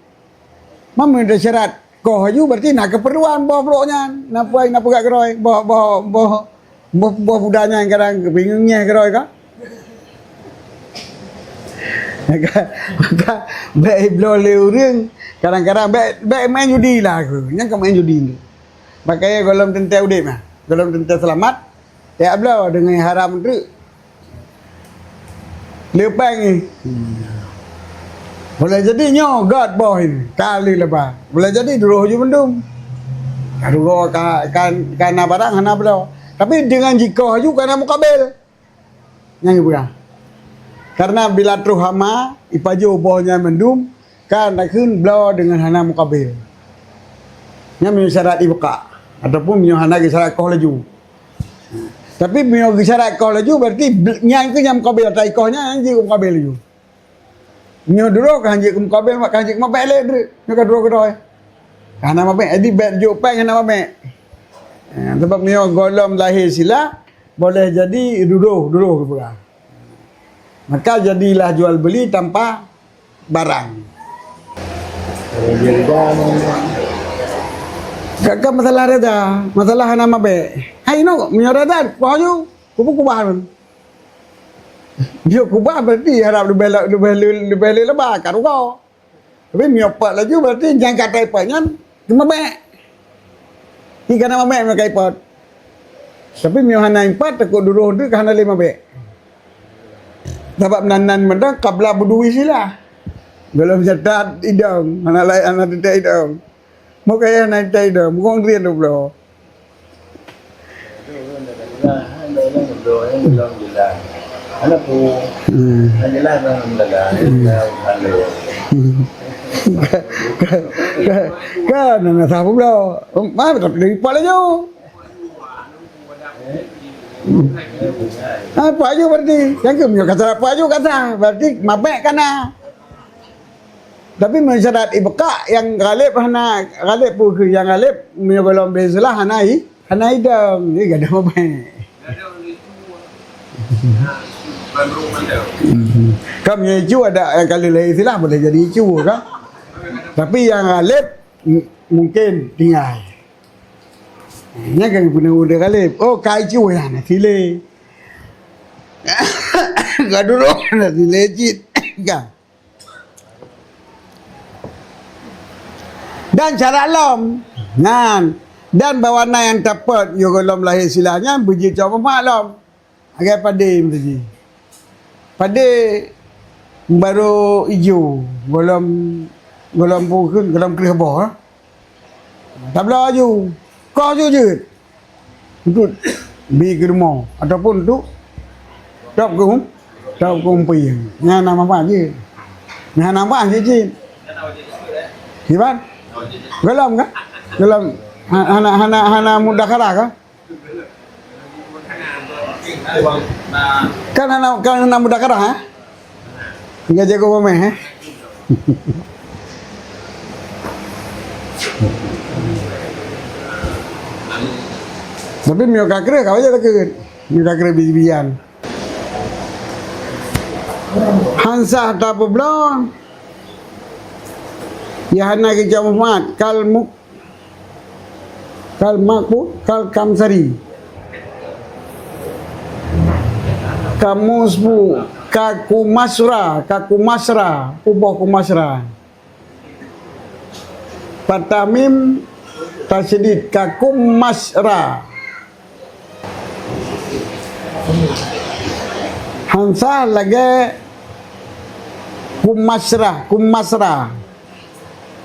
Meunyoe syarat koh laju, berarti na keupeurluan boh brok nyan. Na peue, na peugah keudroe, boh, boh, boh, boh, boh puda nyan kadang bingung nyeh keudroe ka. Maka, maka bèk ibloe lé ureueng, kadang-kadang bèk, bèk main judi lah aku. Nyan ka main judi tu. Maka ya gohlom teuntèe udép nah. Gohlom teuntèe seulamat, ya bloe deungon haram treuk. Leupah ngi. Boleh jadi nyoe göt boh nyoe, ka lheueh leubah. Boleh jadi duroe ju bandum. Ka duroe ka, ka, ka na barang hana bloe. Tapi deungon jikoh laju ka na mukabel. Nyan geupeugah. Karena bila troh hama, ipajoh boh nyan bandum, ka nakheun bloe deungon hana mukabel. Nyan meunyoe syarat ibqa, ataupun meunyoe hana geusyarat koh laju. Tapi meunyoe geusyarat koh laju, berarti bl-, nyan keuh nyang mukabel, ata ikoh nyan jeuet keu mukabel laju. Meunyoe duroe ka hanjeuet keu mukabel, mak ka hanjeuet keu mabèk lé, nyoe ka duroe keudroe. Ka hana mabèk, jadi bèk jok péng hana mabèk. Ha, sabab meunyoe gohlom lahé silah, boleh jadi duroe, duroe geupeugah. Maka jadilah jual beli tanpa barang. Ka, ka masalah reda, masalah hana mabèk. Hai inoe, meunyoe reda, kuah ju, kubu kubah. Meunyoe kubah berarti harab leubeh, leubeh, leubeh lé leubah, ka rugoe. Tapi meunyoe peuet laju, berarti nyang ka taipeuet nyan teuma bék. Nyan ka na mabék meunyoe ka ipeuet. Tapi meunyoe hana ipeuet, takot duroh teuk ka hana lé mabék. Sabab nan, nan mantong qabla buduwi silah. Gohlom catat idong, hana laén, hana teuntèe idong. Meukayan hai tai dah, meugon rian dua puluh. Hmm. Hmm. Kan, na sah pula. Mah, tapi dari pala jauh. Ah, paju berarti. Yang ke meunyoe kata paju kata, berarti mabék kana. Tapi meunyoe syarat ibqa nyang ghalib hana, ghalib peue keuh nyang ghalib, meunyoe gohlom beusilah hana i, hana idong, jadi gadôh mabék. Kan meunyoe icu ada nyang ka lheueh lahé silah boleh jadi icu kan. Tapi nyang ghalib m-, mungkin tinggai. Nyan kan geupeuna ureueng ghalib. Oh, ka icu nyan na silé. Ka duroe na silé cit. Kan. Dan syarat lom. Nyan. Dan bahwa na nyang teupot yoh gohlom lahé silah nyan beujeuet cok muphom lom. Lagèe padé meusaji. Padé barô ijo, gohlom, gohlom peue kheun, gohlom kreueh boh, eh. Tabloe laju. Koh jeuet-jeuet. Untuk bi keu rumoh ataupun untuk top keu hum-, top keu humpi. Nyan nama bah jeuet. Nyan nama bah jeuet-jeuet. Kiban? Golom ka? Golom ha-, hana, hana, hana mudakharah ka? Kan hana, kan hana mudakharah, eh? Enggak jago mameh, eh? Tapi meunyoe ka kreueh, ka wajéb takheun. Meunyoe ka kreueh biji-bijian. Hansah tapeubloe, ya hana geucok manfaat, kal muk-, kal makbu-, kal kamsari. Kamus bu, ka kumasra, ka kumasra, uboh kumasra. Fathah mim tasyedid, ka kumasra. Hansah lagée kumasra, kumasra.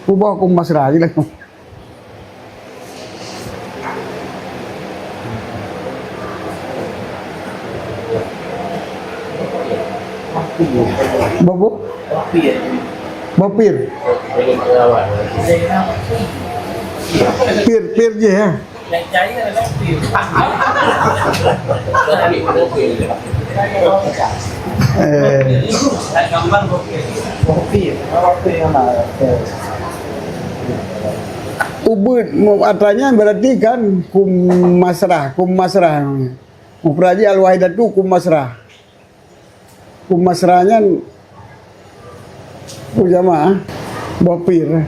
Uboh kumasra je lah. Boh bu? Boh pir. Pir, pir je, ya. Eh. Ubeut mu-, atra nyan berarti kan kumasrah, kumasrah. Mufrad jih al-wahidatu kumasrah. Kumasrah nyan, oh, jamaah, boh pir.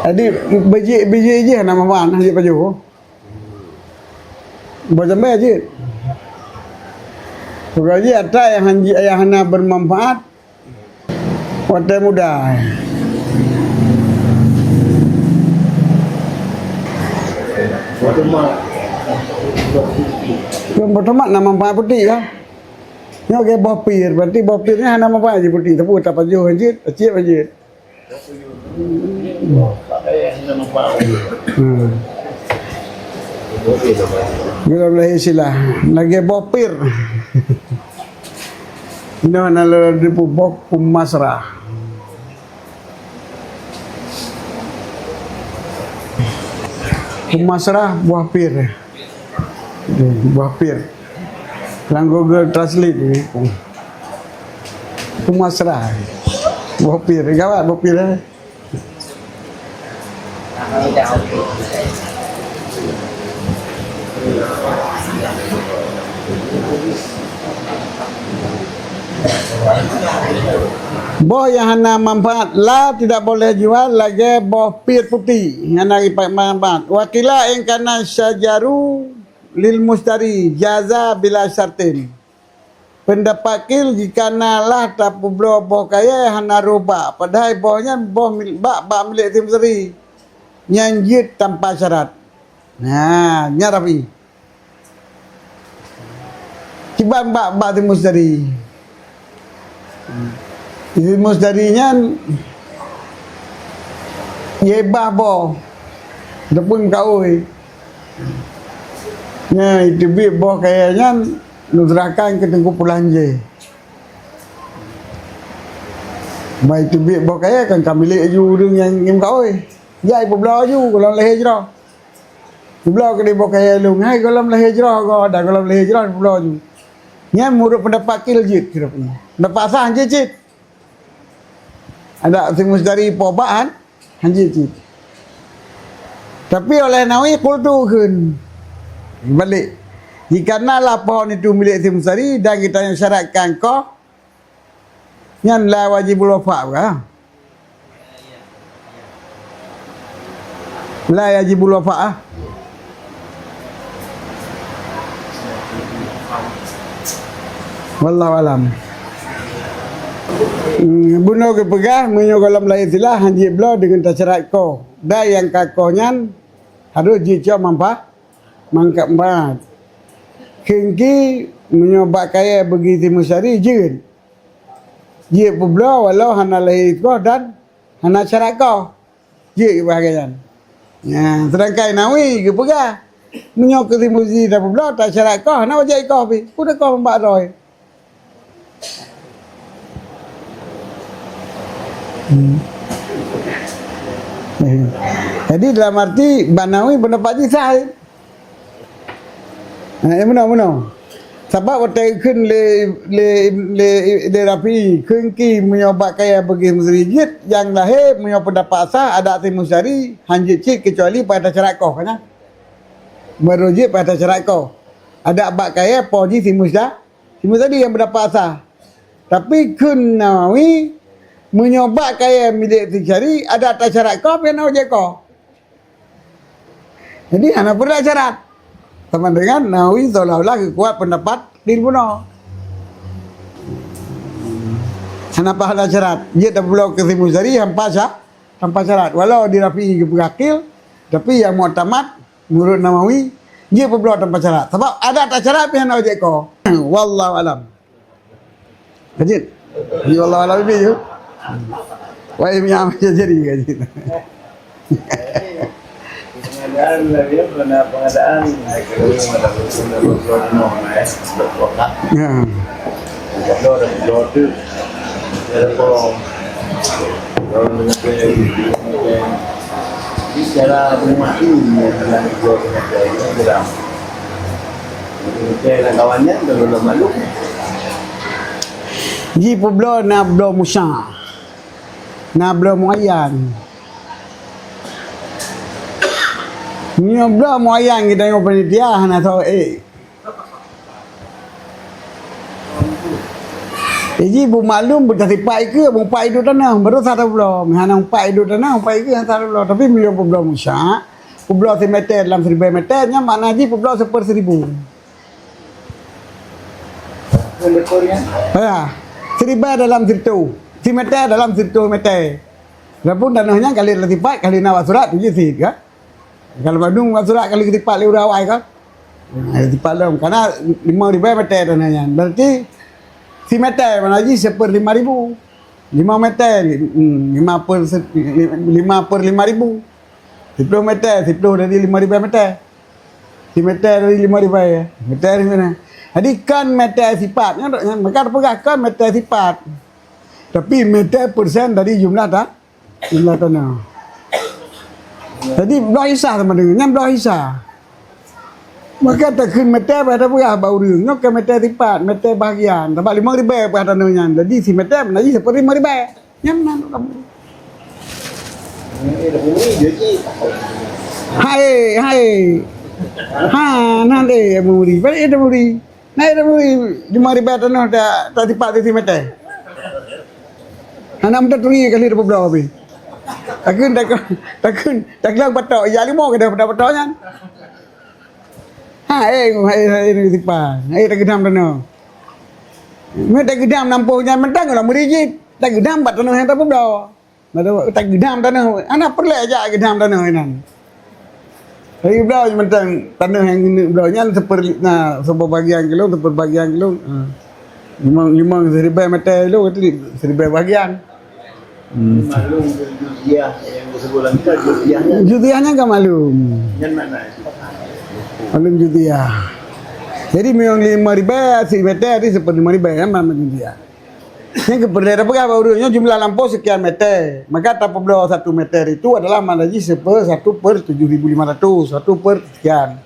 Jadi, biji, biji jih nama man, jih pajoh. Boh jambai jih. Pokok jih atra nyang han-, nyang hana bermanfaat watée muda. Boh tomat na manfaat putik, ya. Nyoe lagée boh pir, berarti boh pir nyan hana manfaat jih putik, tapi tapajoh jih, tacieb jih. Hmm. Geulam lahé istilah lagée boh pir. Nyoe na lôn dipu boh kumasrah. Kumasrah buah pir. Buah pir. Lam Google Translate ni. Kumasrah. Buah pir. Gawat buah pir, eh. Boh nyang hana manfaat, la tidak boleh jual, lagée boh pir putik, hana manfaat. Wa qila in kana syajaru lil mustari jaza bila syartin. Pendapat qil jika na lah tapeubloe boh kayée hana rôh bak, padahai boh nyan boh mil-, bak, bak milék si mustari, nyan jeuet tanpa syarat. Nah, nyan Rafi. Kiban bak, bak si mustari. Si mustari nyan jibah boh ataupun kaôi. Nyan, iteubiet boh kayée nyan, neuserahkan keu Teungku Pulan jih. Bah iteubiet boh kayée kan ka milék ju ureuëng nyang ngieng kaôi. Jai peubloe ju gohlom lahé jroh. Peubloe keudeh boh kayée lôn, hai gohlom lahé jroh goe, dan gohlom lahé jroh peubloe ju. Nyan meunurot pendapat qil jeuet, kira punya. Pendapat sah jeuet cit. Adak si mustari po bak han, han jeuet cit. Tapi oleh Nawawi qultu kheun. Balek. Jika na lah pohon itu milék si mustari dan geutanyoe syaratkan koh, nyan la wajibul wafa' bukan? La yajibul wafa', ah. Wallahu alam. Hmm, bunoe geupeugah, meunyoe gohlom lahé istilah, han jeuet bloe deungon tasyarat koh. Dan nyang ka koh nyan harôh jicok manfa-, manfaat. Kheun ki, meunyoe bak kayée bagi si mustari, jeuet. Jeuet peubloe walau hana lahé koh dan hana syarat koh. Jeuet keu bahagian nyan. Nah, sedangkan Nawawi geupeugah, Meunyoe keu si Muzari tapeubloe, tasyarat koh, hana wajéb koh pih. Peue koh bak droe. Hmm. Eh. Jadi dalam arti Banawi pendapat jih sah. Eh, meunoe, meunoe. Sabab watèe kheun lé, lé, lé, lé Rafi'i, kheun ki meunyoe bak kayèe beugèt Muzari jeuet, nyang lahé meunyoe pendapat sah adak si Muzari, han jeuet cit keucuali pada syarat koh, kan? Baru jeuet pada syarat koh. Adak bak kayèe po jih si Muzari. Cuma tadi nyang pendapat sah. Tapi kheun Nawawi, meunyoe bak kayèe milék si Muzari, adak tasyarat koh, pih hana wajéb koh. Jadi, hana peureulèe syarat. Sama dengan Nawawi seolah-olah geukuat pendapat di bunoe. Hana pahala syarat. Jeuet tapeubloe keu si Muzari, hampa sya-, hampa syarat. Walau di Rafi'i geupeugah qil, tapi nyang muktamad, Menurut Nawawi, jeuet peubloe tanpa syarat. Sabab adak tasyarat pih hana wajéb koh. Wallahu alam. Lanjut. Jadi wallahu alam lebih je. Wahai minyak macam jadi, lanjut. Pengadaan lagi, pengadaan. Ya. Kalau ada jodoh, ada bohong. Kalau dengan bicara rumah tu, yang telah dibuat dengan biaya, dia bilang, "Saya nak kawannya, kalau belum malu." Ji peubloe na bloe Musa, na bloe Muayyan. Nyoe bloe Muayyan geutanyoe panitia hana soe ék. Jadi, beumaklum, beutasipat ikeue, beuempat idôk tanoh, baru sah tabloe. Meuhana empat idôk tanoh, empat ikeue hana sah tabloe. Tapi, meunyoe peubloe Musa, peubloe simètè dalam siribèe mètè, nyan makna jih peubloe seupeuseribu. Ya, siribèe dalam sireutôh, simètè dalam sireutôh mètè. Walaupun tanoh nyan ka lheueh tasipat, ka lheueh na bak surat, tujoh sit, kan? Kalau bandum bak surat ka lheueh tasipat lé ureueng awai, kan? Ha, tasipat lom. Karena limong ribèe mètè tanoh nyan. Berarti simètè mana jih seuper lima ribu. Lima mètè, hmm, lima per se-, lima per lima ribu. Siploh mètè, siploh dari lima ribèe mètè. Simètè dari lima ribèe, ya. Mètè dari mana? Jadi, kon mètè sipat. Nyan, nyan, maka tapeugah kon mètè sipat. Tapi mètè persen dari jumlah ta-, jumlah tanoh. Jadi, bloe hisab sama dengan, nyan bloe hisab. Maka takheun mètè, bah tapeugah bak ureueng, nyoe kon mètè sipat, mètè bahagian. Sabab limong ribèe peugah tanoh nyan. Jadi, simètè mana jih seuper lima ribèe. Nyan nan kamu. Hai, hai. Ha, nan deh, Abu Muri. Balik Abu Muri. Naik Abu Muri, lima ribèe tanoh ta, tasipat di simètè. Hana meutaturi kali dua belas habis. Takheun, takheun, takheun, takheun patok. Ya, lima ke dah patok-patok nyan. Ha, eh, eh, eh, sipat. Eh, tageudam tanoh. Meu tageudam nampôh nyan mantong lam meurijit. Tageudam bak tanoh nyang tapeubloe. Lalu tageudam tanoh, hana peureulèe jak geudam tanoh inan. Lagèe bloe mantong tanoh nyang geuneuk bloe nyan seuper-, na, seuper bagian keu lôn, seuper bagian keu lôn. Ha. Limong, limong siribèe mètè lôn, itu siribèe bagian. Hmm. Maklum juziah yang disebut dalam kitab juziah nyan. Juziah nyan kan maklum. Nyan makna itu. Maklum juziah. Jadi, meunyoe limong ribèe, simètè, itu seuper limong ribèe, kan, maklum juziah. Nyang keupeureulee tapeugah bak ureueng nyoe jumlah lampôh sekian mètè. Maka tapeubloe satu mètè itu adalah makna jih seuper satu per tujuh ribu lima ratus, satu per sekian.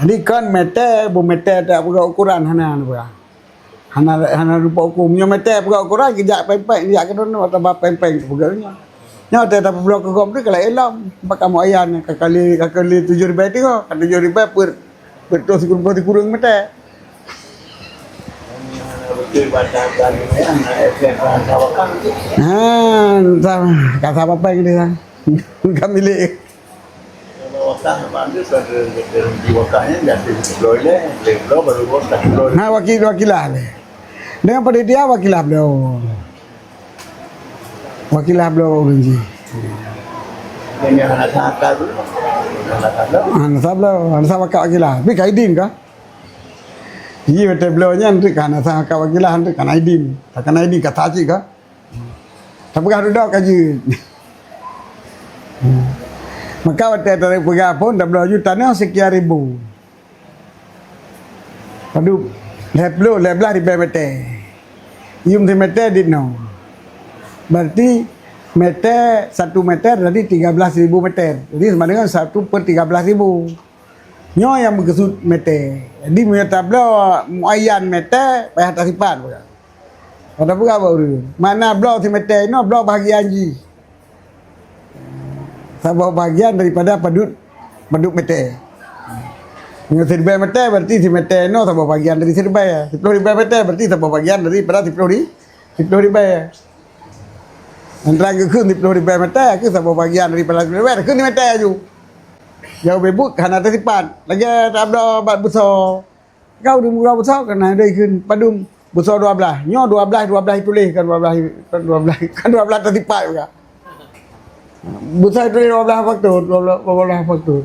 Jadi kon mètè, beu mètè tapeugah ukuran hana, tapeugah. Hana, hana rupa ukum. Nyoe mètè peugah ukuran, geujak pèng-pèng, geujak keunoe, atau bah pèng-pèng peugah nyoe. Nyoe watèe tapeubloe keu gob tu ka laén lom. Bak kamoe ayan ka kali, ka kali tujoh ribèe tiga, ka tujoh ribèe per, per sikureueng mètè. Ha, entah, ka sabar pèng dia. Bukan milik. Ha, wakil, wakilah lé. Dengan panitia wakilah beliau. Wakilah beliau ureueng jih. Hana sah beliau, hana sah beliau, hana sah wakilah. Tapi ka idin ka? Ji watèe beliau nyan tu ka hana sah ka wakilah, tu ka na idin. Ka na idin ka sah cit ka? Tapeugah dudoe ka jeuet. Maka watèe tapeugah phon, tabloe ju tanoh sekian ribu. Padub, lhèe ploh, lhèe blah ribèe mètè. Yum simètè dinoe. Berarti mètè, satu mètè jadi tiga belas ribu mètè. Jadi sama dengan satu per tiga belas ribu. Nyoe nyang meukeusut mètè. Jadi meunyoe tabloe muayyan mètè, payah tasipat. Pada peugah bak ureueng, mana bloe simètè inoe bloe bahagian jih. Saboh bahagian daripada padub, padub mètè. Meunyoe siribèe mètè, berarti simètè inoe saboh bahagian dari siribèe. Siploh ribèe mètè, berarti saboh bahagian daripada siploh ri-, siploh ribèe. Antara geukheun siploh ribèe mètè, keu saboh bahagian daripada siploh ribèe, kheun simètè aju. Jauh bebut hana tasipat. Lagèe tabloe bak beusoe. Ka ureueng meurunoe beusoe, ka na dai kheun padum beusoe dua blaih. Nyoe dua blaih, dua blaih tuléh, kan dua blaih, kan dua blaih, kan dua blaih tasipat juga. Beusoe tuléh dua blaih faktor, dua blaih, dua blaih faktor.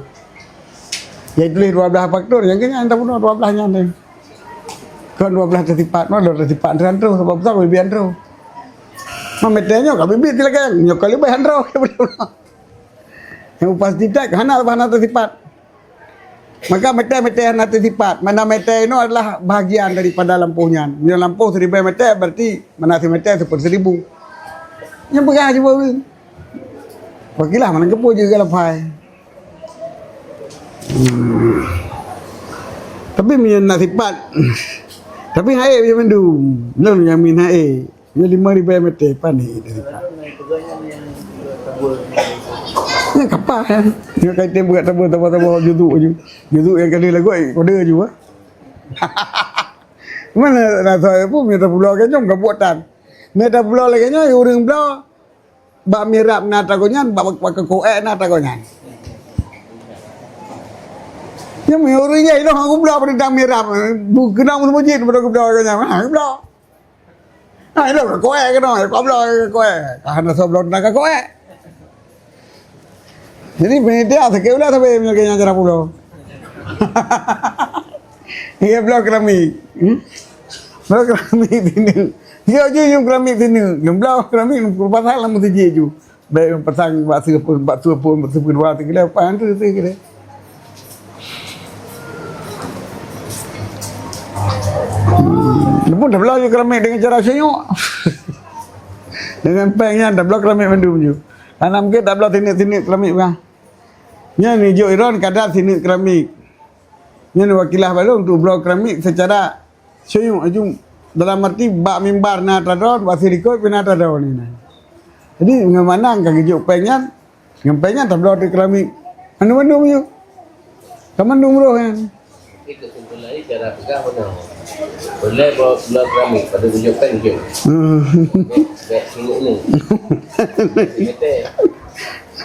Jadi tuléh dua blaih faktor, nyang keu nyan tabunoe dua blaih nyan deh. Kan dua blaih tasipat, mana dua tasipat antara troh, sebab beusoe leubeh antara. Meumeutèe nyoe ka bibit silakan, nyoe ka leubeh antara. Nyang pasti tak hana, hana tasipat. Maka mètè-mètè hana tasipat. Mana mètè inoe adalah bahagian daripada lampôh nyan. Meunyoe lampôh siribèe mètè, berarti mana simètè siploh ribu. Nyan peugah aju bak ureueng. Pakilah mana geupeu juga lapai. Hmm. Tapi meunyoe na sipat, tapi hai meunyoe mandum, lôn nyang min hai. Nyoe limong ribèe mètè, pane tasipat. Nyan kapal, nyan. Nyoe ka item buat tabur, tabur, tabur, juduk aju. Juduk nyang ka lheueh lagoe, kode aju, ah. Mana na soe pun mita pulo lagèe nyoe, ka buet tan. Mita pulo lagèe nyoe, ureueng bloe. Bak mihrab na tagoe nyan, bak, bak, bak koe na tagoe nyan. Nyan ureueng nyan, ilong aku bloe pada dang mihrab. Bu-, keunong meuseumujit pada aku bloe lagèe nyan. Ha, aku bloe. Ha, ilong ka koe keunoe, ka bloe ka koe. Ka hana soe bloe teuntang ka koe. Jadi, panitia sakét ulah sabe meunyoe lagèe nyan cara pulo. Iya, bloe keramik. Hmm? Bloe keramik sini. Iya, ju, ju keramik sini. Bloe keramik, pasang lam meuseujid ju. Bèk pasang bak seupôt, bak seupôt, bak seupôt dua, tiga, lapan, tu, tu, kira. Hmm, pun dah belajar keramik dengan cara senyuk. Dengan pèng nyan, dah belajar keramik mandum ju. Hana mungkin dah belajar tinik-tinik keramik bah. Nyan ni jok iron kadar tinik keramik. Nyan wakilah balong tu belajar keramik secara Seuyueng aju dalam arti bak mimbar na tadon, bak sirikot pih na tadon inan. Jadi ngon manang ka geujok pèng nyan, ngon pèng nyan tabloe ateueh keramik. Anu mandum nyoe. Ka mandum roh nyan. Jadi kesimpulan ni cara peugah mana? Boleh bawa pulang keramik pada geujok pèng jeuet. Hmm. Bèk, bèk singok ni.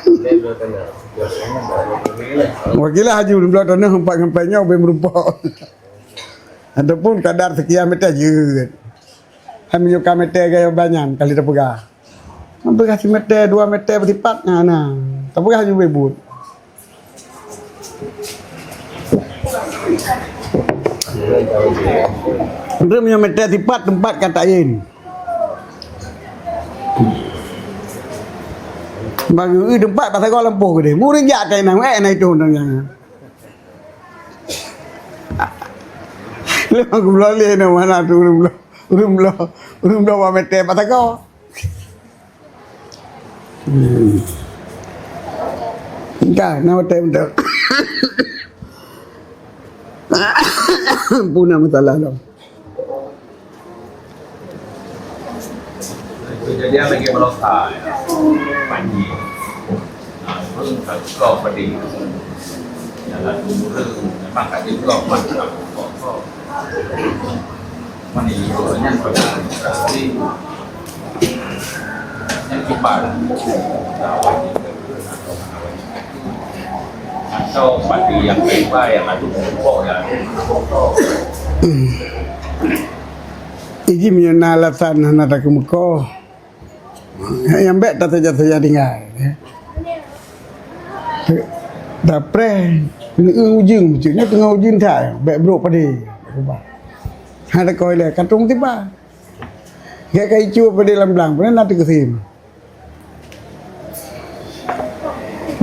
Boleh bawa tanah. Wakilah aju bloe tanah empat ngon pèng nyoe bèk meurupok. Ataupun kadar sekian meter jeuet. Hai meunyoe ka meter gaya banyan kali tapeugah. Tapeugah simètè, dua meter beusipat, nah, nah. Tapeugah ju bebut. Meunyoe meter sipat teumpat ka tayin. Bagi teumpat pasal kau lampu gede. Murid jak tai nang, eh, na itu nang. Lôn geubloe lé na mana tu ureueng bloe. Ureueng bloe. Ureueng bloe bak meter pat sagoe. Hmm. Entah, na meter, meter. Puna masalah lom. Kejadian lagi melosa, ya. Panji. Nah, ureueng ka keudroe padé. Jalan ureueng memang ka keudroe, mat ka keudroe. Mani nyan pada nyan kiban. Nah, wajib. Atau pati nyang kaiba nyang adu mukoh nyang adu mukoh. Iji meunyoe na alasan hana takeumeukoh, nyang bèk tasaja-saja tinggai. Tapreh, neu-eu ujeuen, maksudnya teungoh ujeuen that, bèk brok padé. Hana takoh ilèe, ka tueng tiba. Gèt ka icue padé lam blang, padahai na teukeusém.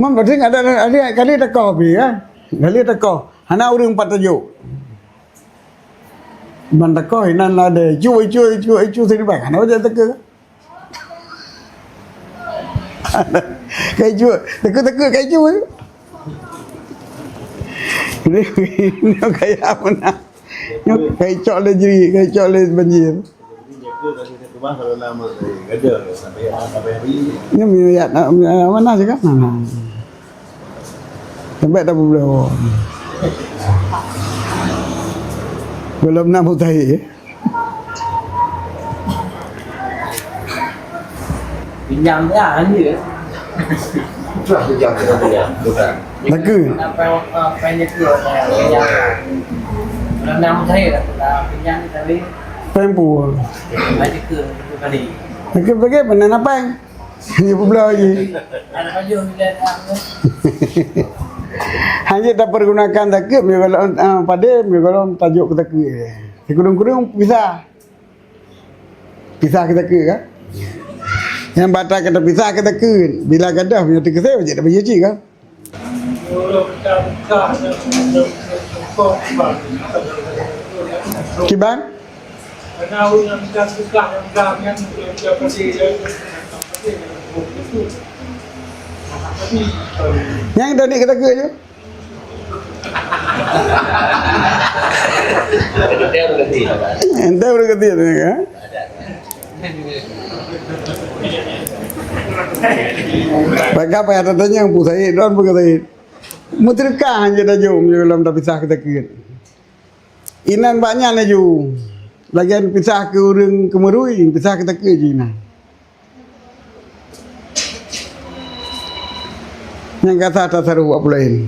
Mam tadi ada, ada kali teuka pi, ya. Kali teuka. Hana ureueng pat tajok. Ban teuka inan ada icu, icu, icu, icu sini bang. Hana wajah teuka. Ka icu, teuka-teuka ka icu. Ini, ini kayak apa nak? Ini kayak cok le jeri, kayak cok le banjir. Ini minyak nak, minyak mana sih kan? Mana? Sampai dah puluh. Belum nak mutahi. Pinjam ya, anjir. Itulah pinjam kita punya. Bukan. Laka. Apa, apa yang itu? Pinjam. Kalau nak mutahi lah, kita pinjam tadi. Pempur. Aja ke, ke tadi. Laka bagi mana napang? Hanya pula lagi. Ada baju kita dah. Hanya tak pergunakan takut, mie golom, ah, pada mie golom tajuk ke takut. Sekurang-kurang pisah. Pisah ke takut kan? Yang batal kata pisah ke takut. Bila gadah punya terkesal, macam tak payah cik kan? Kiban? Nyang tadi kata ke je. Entah udah kata dia kan? Bagaimana tanya Abu Said, don Abu Said. Meuteureuka hana tajom dalam tapisah keu takheun. Inan bak nyan laju. Lagèe pisah keu ureueng keumeurui, pisah keu takheun jih inan. Nyang gata tasaruf bak peulaén.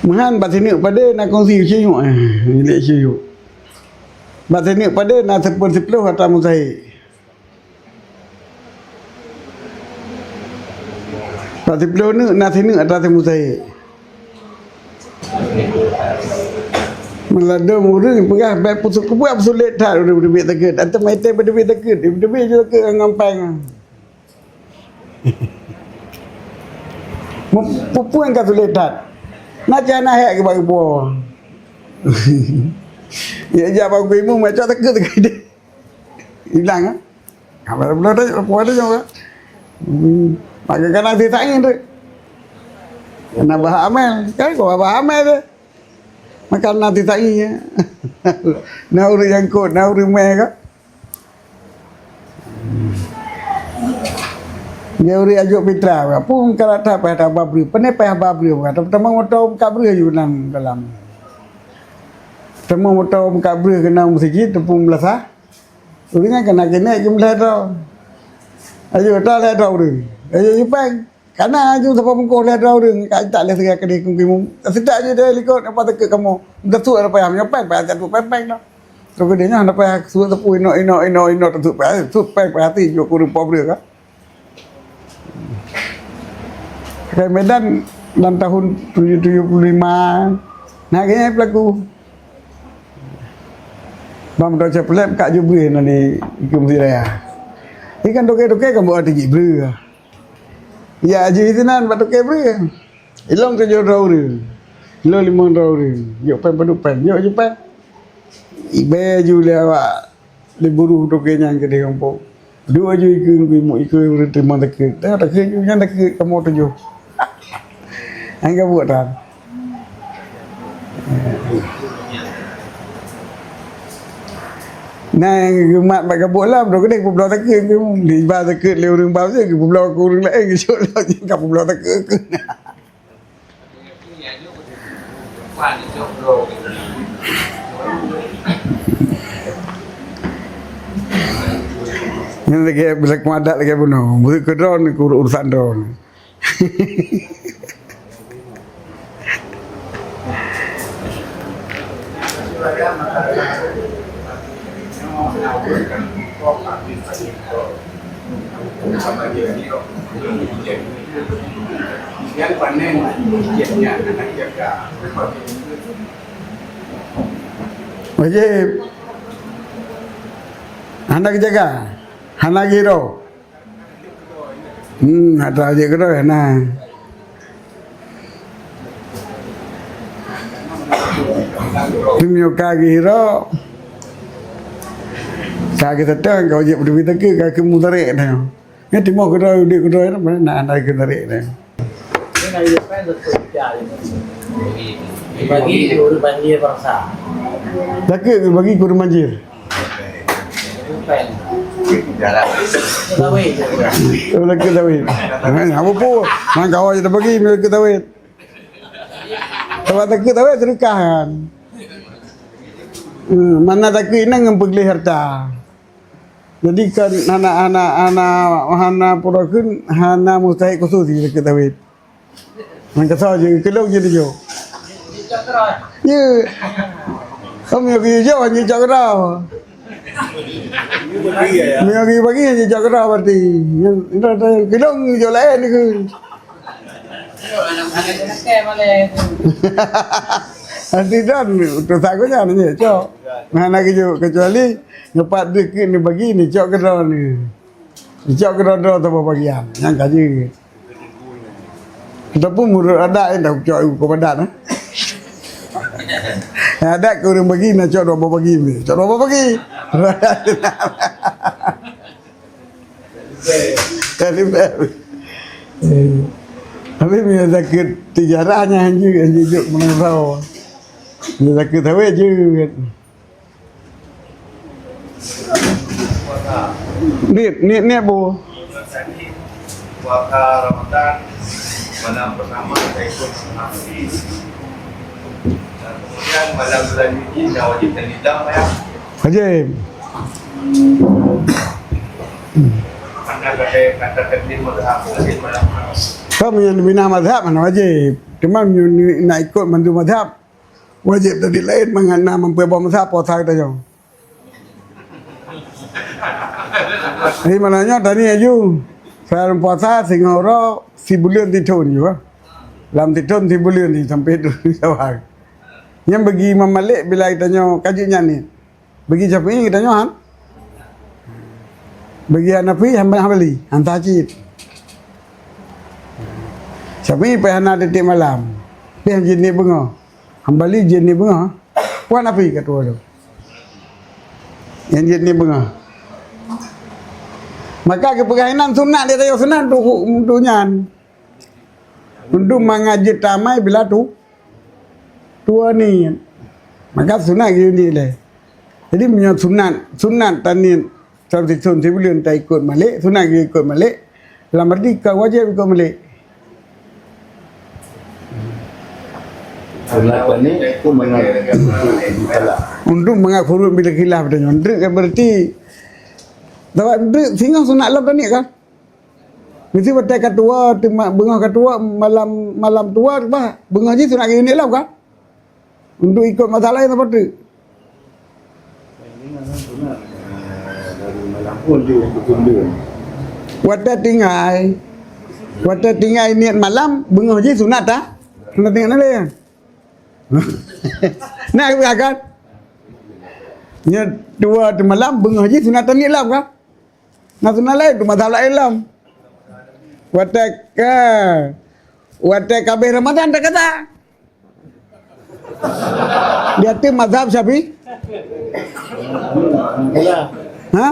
Meuhan bak sineuk padé na kongsi ciyuek, eh, milék ciyuek. Bak sineuk padé na seupôt siplôh atra meusahék. Bak siplôh neuk na sineuk atra meusahék. Meuladôm ureueng peugah bèk peusu-, keupeue peusulet that ureueng beuteubiet takheun. Ateueh meuitém beuteubiet takheun, beuteubiet ju takheun ngon péng. Mu-, peue-peue ka sulet that. Na cit hana hék keu bak geuboh. Ya jak bak geuimum, ya cok takheun-takheun. Ilang ah. Apa belum ada, apa ada nyawa. Hmm. Maka kana sisa ini tu. Kana bah amel, kan kau bah amel tu. Maka na sisa ini. Na ureueng nyang kot, na ureueng mè ka. Dia ureueng ajok pitra, pun karat that payah haba breuh. Pane payah haba breuh, kata teuma moto ka breuh ju nan dalam. Teuma moto ka breuh keu na meuseujid, teupeu meulasah. Ureueng nyan kana keuneuk keu lhèe droe. Ayo, ta lhèe droe ureueng. Ayo, ipeng. Kana aju sapa bungkôh lhèe droe ureueng, ka tak lhèe sira keudeh keu imum. Sedak je deh likot, apa takheun kamoe. Dah suet apa yang nyopen, payah tak tu peng-peng dah. Tu keudeh nyan, apa yang suet teupeu inok, inok, inok, inok, tu peng, tu peng, payah ti, jok ureueng po breuh ka. Kai Medan lam tahun tujuh, tujuh puluh lima, na geuhnyan pelaku. Bang Dr. Chaplep ka jubri nan di Ikeu Mesjid Raya. Ikan toke-toke kan buat tinggi bri. Ya, aji sinan bak toke bri. Ilong tujoh droe ureueng. Ilong limong droe ureueng. Yok pen padub pen. Yok ju pen. Ibe ju lé awak. Lé buruh toke nyan keudeh gampông. Dua ju ikeu, ikeu, ikeu ureueng teurimong takheun. Dah takheun ju nyan takheun kamoe tujoh. Hana buet tan. Nah, nyang geumat bak gabuk lam, dok keudeh peubloe takheun. Di ba takheun lé ureueng bab je, peubloe keu ureueng laén, geusok lom, ka peubloe takheun. Nyan lagèe, bila keu adat lagèe bunoe, beureukat keu droeneuh, keu urusan droeneuh. Wajéb. Hana geujaga. Hana geuhiro. Hmm, atra jeuet keudroe na. Meunyoe ka geuhiro, ka geuseutôt, ka wajéb teubiet takheun, ka keumu tarek na. Nyan timoh keudroe, udép keudroe na, na, na keu tarek na. Bagi ureueng banjir bangsa. Takheun bagi keu ureueng banjir. Lagèe sawét. Hana peue-peue. Nang kawan kita bagi lagèe sawét. Kalau takheun sawét, sedekah kan. Hmm, mana takheun inong ngon peugleh harta. Jadi kan hana, hana, hana, hana pura kheun, hana mustahik khusus takheun sawét. Nyang keusoe jih, keulong jih tujoh. Ye. Kamu yang kerja hanya cakra. Meunyoe bagi, bagi hanya cakra berarti. Yang, yang, yang keulong jih laén ni ke. Nanti dan, tu tak guna ni, cok. Nah, nak kerja, kecuali nyoe pat deuh ni bagi ni, cok keudroe ni. Cok keudroe-droe saboh bagian. Nyang ka jeuet. Ataupun meunurot adat, eh, dah cok ibu keu adat, eh. Adat keu ureueng bagi, na cok dua boh bagi, cok dua boh bagi. Jadi, eh, tapi bila sakét tijarah nyan, hanjeuet, hanjeuet jok meunurot. Bila sakét sawét jeuet. Niet, niet, niet, Bu. Puasa Ramadan malam pertama kita ikut Nabi. Dan kemudian malam selanjutnya tidak wajib dan tidak, ya. Wajib. Karena kata, kata takdim mazhab, takdim mazhab. Kan meunyoe bina mazhab mana wajib. Cuma meunyoe nak ikut mandum mazhab, wajib tadi laén mangat na mampu boh mazhab puasa kita nyoe. Jadi malam nyoe tani aju. Saya puasa singoh uroe sibuleuen sithon juga. Lam sithon sibuleuen ni sampai tu sawang. Nyang bagi Imam Malik bila kita nyoe kajut nyan ni. Bagi Syafi'i kita nyoe han. Bagi Hanafi hamba hambali, han cit. Syafi'i payah hana tiep malam. Payah jeuet niet beungoh. Hambali jeuet niet beungoh. Puan api ka tuwoe tu. Nyang jeuet niet beungoh. Maka geupeugah inan sunat, dia tayok sunat untuk, untuk nyan. Untuk mangat jeuet tamai bila tu, tuwoe niet. Maka sunat geuniet lé. Jadi meunyoe sunat, sunat taniet Samsitun sibuleuen ta ikot Malik, sunat geuikot Malik. Lam arti ka wajéb ikot Malik. Sunat taniet tu mangat untuk mangat furud bila khilaf tanyoe. Ndreuk kan berarti, sabab ndreuk singoh sunat lom taniet kan? Mesti watèe ka tuwoe, teuma beungoh ka tuwoe, malam, malam tuwoe bah, beungoh jih sunat geuiniet lom kan? Untuk ikot masalah nyang sapeue teuk. Watèe tinggai, watèe tinggai niet malam, beungoh jih sunat ta, sunat tinggai na lé. Na kan? Nyoe tuwoe teumalam, beungoh jih sunat taniet lom kan? Na sunat laén, tu mazhab laén lom. Watèe ka, watèe ka abéh Ramadan takata. Di ateueh mazhab Syafi'i? Ha?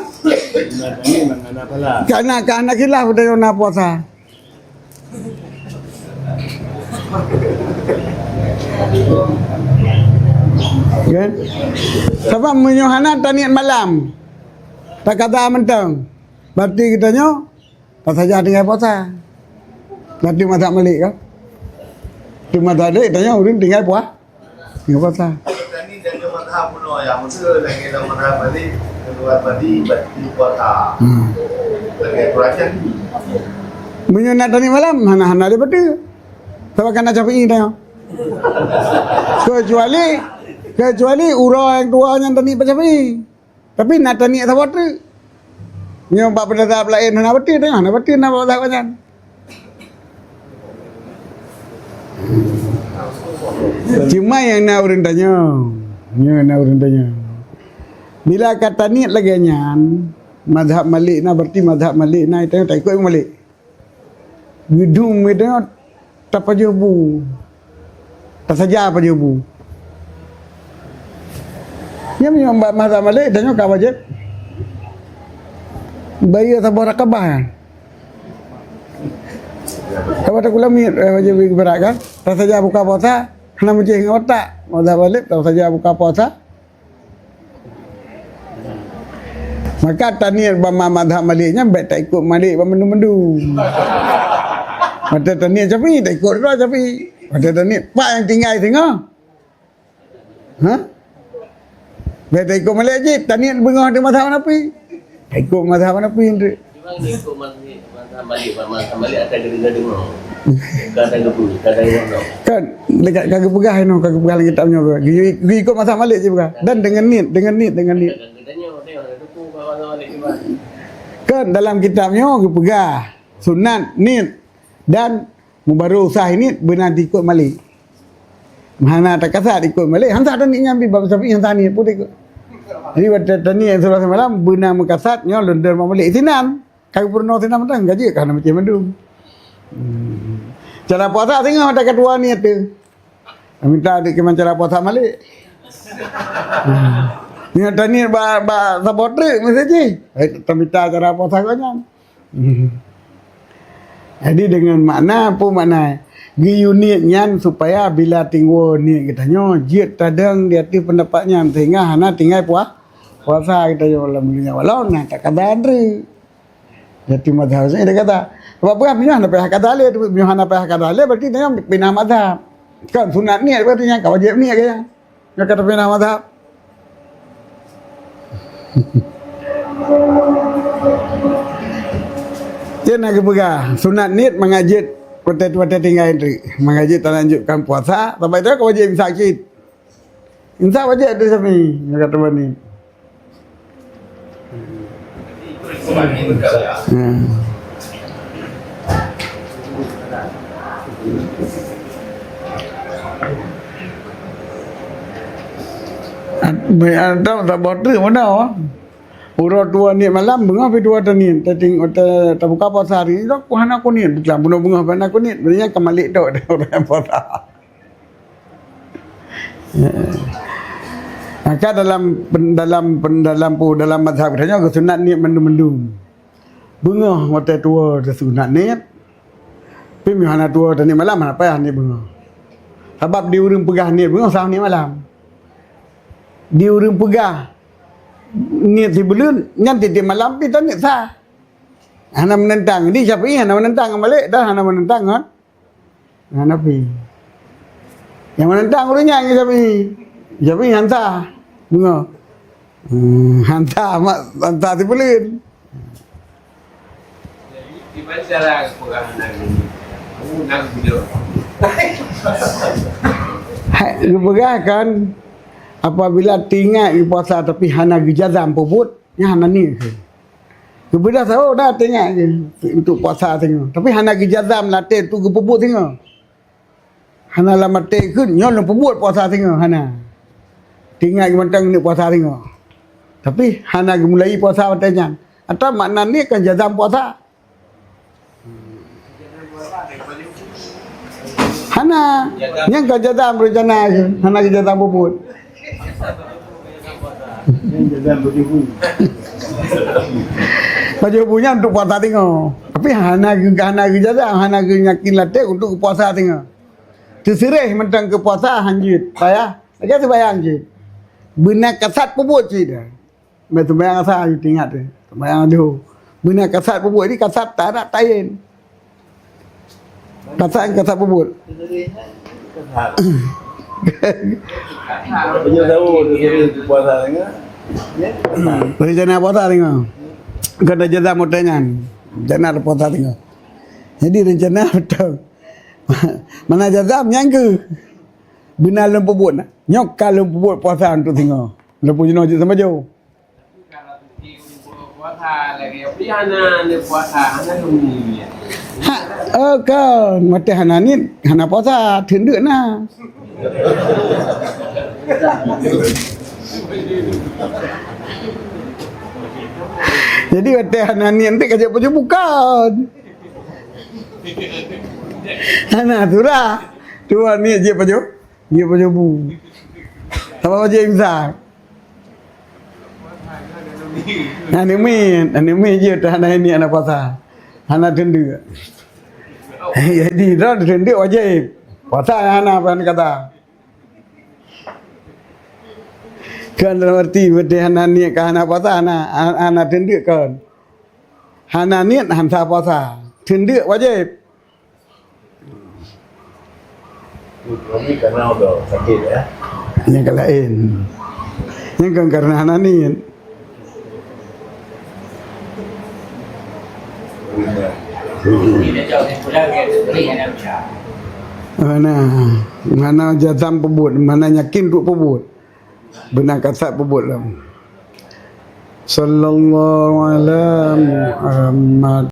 Karena, karena khilaf dari na puasa. Kan? Sabab meunyoe hana taniet malam, takata mantong. Berarti geutanyoe Tasaja tinggai puasa. Berarti mazhab Malik kan? Di mazhab Malik, tanyoe ureueng tinggai pua-, tinggai puasa. Tadi dari mazhab bunoe ya, maksud lagi dalam mazhab Malik, keluar tadi berarti puasa. Hmm. Lagi kurangnya ni. Meunyoe na taniet malam, hana, hana lé beutôi. Sabab kana Syafi'i tanyoe. Kecuali, kecuali uroe nyang tuwoe nyan taniet bak Syafi'i. Tapi na taniet saboh treuk. Nyoe bak mazhab laén hana beutôi, hana beutôi na bak mazhab nyan. Cuma nyang na ureueng tanyoe, nyoe na ureueng tanyoe. Bila ka taniet lagèe nyan, mazhab Malik na, berarti mazhab Malik na, tanyoe taikot Malik. Geudum geutanyoe tapajoh bu. Tasaja pajoh bu. Nyan meunyoe bak mazhab Malik, tanyoe ka wajéb bayeue saboh rakabah nyan. Ka bak takula miet, eh, wajéb bri keubeuratan. Tasaja buka puasa, hana meucéh ngon utak. Mazhab Malik, tasaja buka puasa. Maka taniet bak ma-, mazhab Malik nyan bèk taikot Malik bak mandum-mandum. Watèe taniet Syafi'i, taikot droe Syafi'i. Watèe taniet pat nyang tinggai singoh. Ha? Bèk taikot Malik cit, taniet beungoh di mazhab Hanafi. Taikot mazhab Hanafi tu. Memang dia ikut mazhab, mazhab Malik, mazhab Malik akan kena dengar. Kadang gepu, kadang gepu. Kan, dekat ka geupeugah inoe, ka geupeugah lam kitab nyoe. Geu-, geuikot mazhab Malik cit peugah. Dan dengan niet, dengan niet, dengan niet. Kadang gepu, mazhab Malik gimana? Kan dalam kitab nyoe geupeugah sunat, niet dan mubaroh usah niet beuna diikot Malik. Hana takasat ikot Malik, han sah taniet nyan pih bak Syafi'i han sah niet pun ikot. Jadi watèe taniet surah semalam beuna meukasat nyoe lôn deuh bak Malik sinan. Ka geupeurunoe sinan mantong, ka jeuet ka hana meucéh mandum. Hmm. Cara puasa singoh watèe ka tuwoe niet teuh. Minta di keuman cara puasa Malik. Hmm. Nyoe taniet bak, bak saboh treuk meusti jih. Eh, tamita cara puasa gobnyan. Hmm. Jadi dengan makna, peue makna? Geuyue niet nyan supaya bila tinggai niet geutanyoe jeuet tadong di ateueh peundapat nyan sehingga hana tinggai pua-, puasa geutanyoe lam dunia. Walau na takada treuk. Jadi mazhab saya dia kata, sebab peue? Meunyoe hana payah kada lé, meunyoe hana payah kada lé, berarti dia pinah mazhab. Kan sunat niet, berarti nyan ka wajéb niet keu nyan. Nyoe ka tapinah mazhab. Dia na geupeugah, sunat niet mangat jeuet watèe, watèe tinggai treuk. Mangat jeuet talanjutkan puasa, sampai tu ka wajéb imsak cit. Imsak wajéb di Syafi'i, nyoe ka teuma niet. Hmm. At-, me-, atau saboh treuk meunoe. Uroe tuwoe niet malam, beungoh pih tuwoe taniet. Tating-, ta-, tabuka puasa hari nyoe, hana kuniet. Bukan bunoe beungoh hana kuniet. Berarti nyan ka Malik tok ureueng puasa. Maka dalam pen-, dalam pen-, dalam pu-, dalam mazhab geutanyoe geusunat niet mandum-mandum. Beungoh watèe tuwoe teusunat niet. Tapi meunyoe hana tuwoe taniet malam, hana payah niet beungoh. Sabab di ureueng peugah niet beungoh sah niet malam. Di ureueng peugah niet sibuleuen, nyan tiep-tiep malam pih taniet sah. Hana meunentang. Di Syafi'i hana meunentang ngon Malik dan hana meunentang ngon Hanafi. Nyang meunentang ureueng nyan ngon Syafi'i. Syafi'i han sah. Beungoh. Hmm, han sah, mak, han sah sibuleuen. Jadi, gimana cara peugah hana geupeugah? Hai, geupeugah kan, apabila teuingat geupuasa tapi hana geujazam peubuet, nyan hana niet. Geubeudôh saboh na teuingat geuh untuk puasa singoh. Tapi hana geujazam lam até untuk geupeubuet singoh. Hana lam até kheun nyoe lôn peubuet puasa singoh, hana. Teuingat geuh mantong neuk puasa singoh. Tapi hana geumulai puasa watèe nyan. Atau makna niet kan jazam puasa. Hana. Nyan ka jazam reuncana geuh. Hana geujazam peubuet. Nyan jazam pajoh bu. Pajoh bu nyan untuk puasa singoh. Tapi hana geu-, hana geujazam, hana geuyakin lam até untuk puasa singoh. Teuseureh mantong keu puasa han jeuet. Payah. Lagèe seumayang jeuet. Beuna kasat peubuet cit dah. Meuteumanyang asai teuingat teuh. Teumayang lheuh. Beuna kasat peubuet, jadi kasat tak ada tayen. Kasat, kasat peubuet. Rencana puasa tengok. Bukan ada jazam hotel nyan. Rencana puasa tengok. Jadi rencana betul. Mana jazam nyang ke? Beuna lôn peubuet na. Nyoe ka lôn peubuet puasa untuk singoh. Lôn peubuet jinoe jeuet sama jo. Ha, oh, kon, watèe hana niet, hana puasa, teundeuk na. Jadi watèe hana niet, nanti ka jeuet pajoh bu kon. Hana surah. Tuan ni jeuet pajoh, jeuet pajoh bu. Sama jeuet imsak. Aneuk miet, aneuk miet jeuet hana ini hana puasa. Hana teundeuk. Jadi, droe teundeuk wajéb. Puasa hana, hana kata. Kan dalam arti, berarti hana niet ka hana puasa, hana, hana teundeuk kan. Hana niet, hana puasa. Teundeuk wajéb. Ini karena udah sakit, ya? Nyang ka laén. Nyang kan karena hana niet. Mana, mana jazam peubuet, mana yakin untuk peubuet. Beuna kasat peubuet lom. Sallallahu ala Muhammad.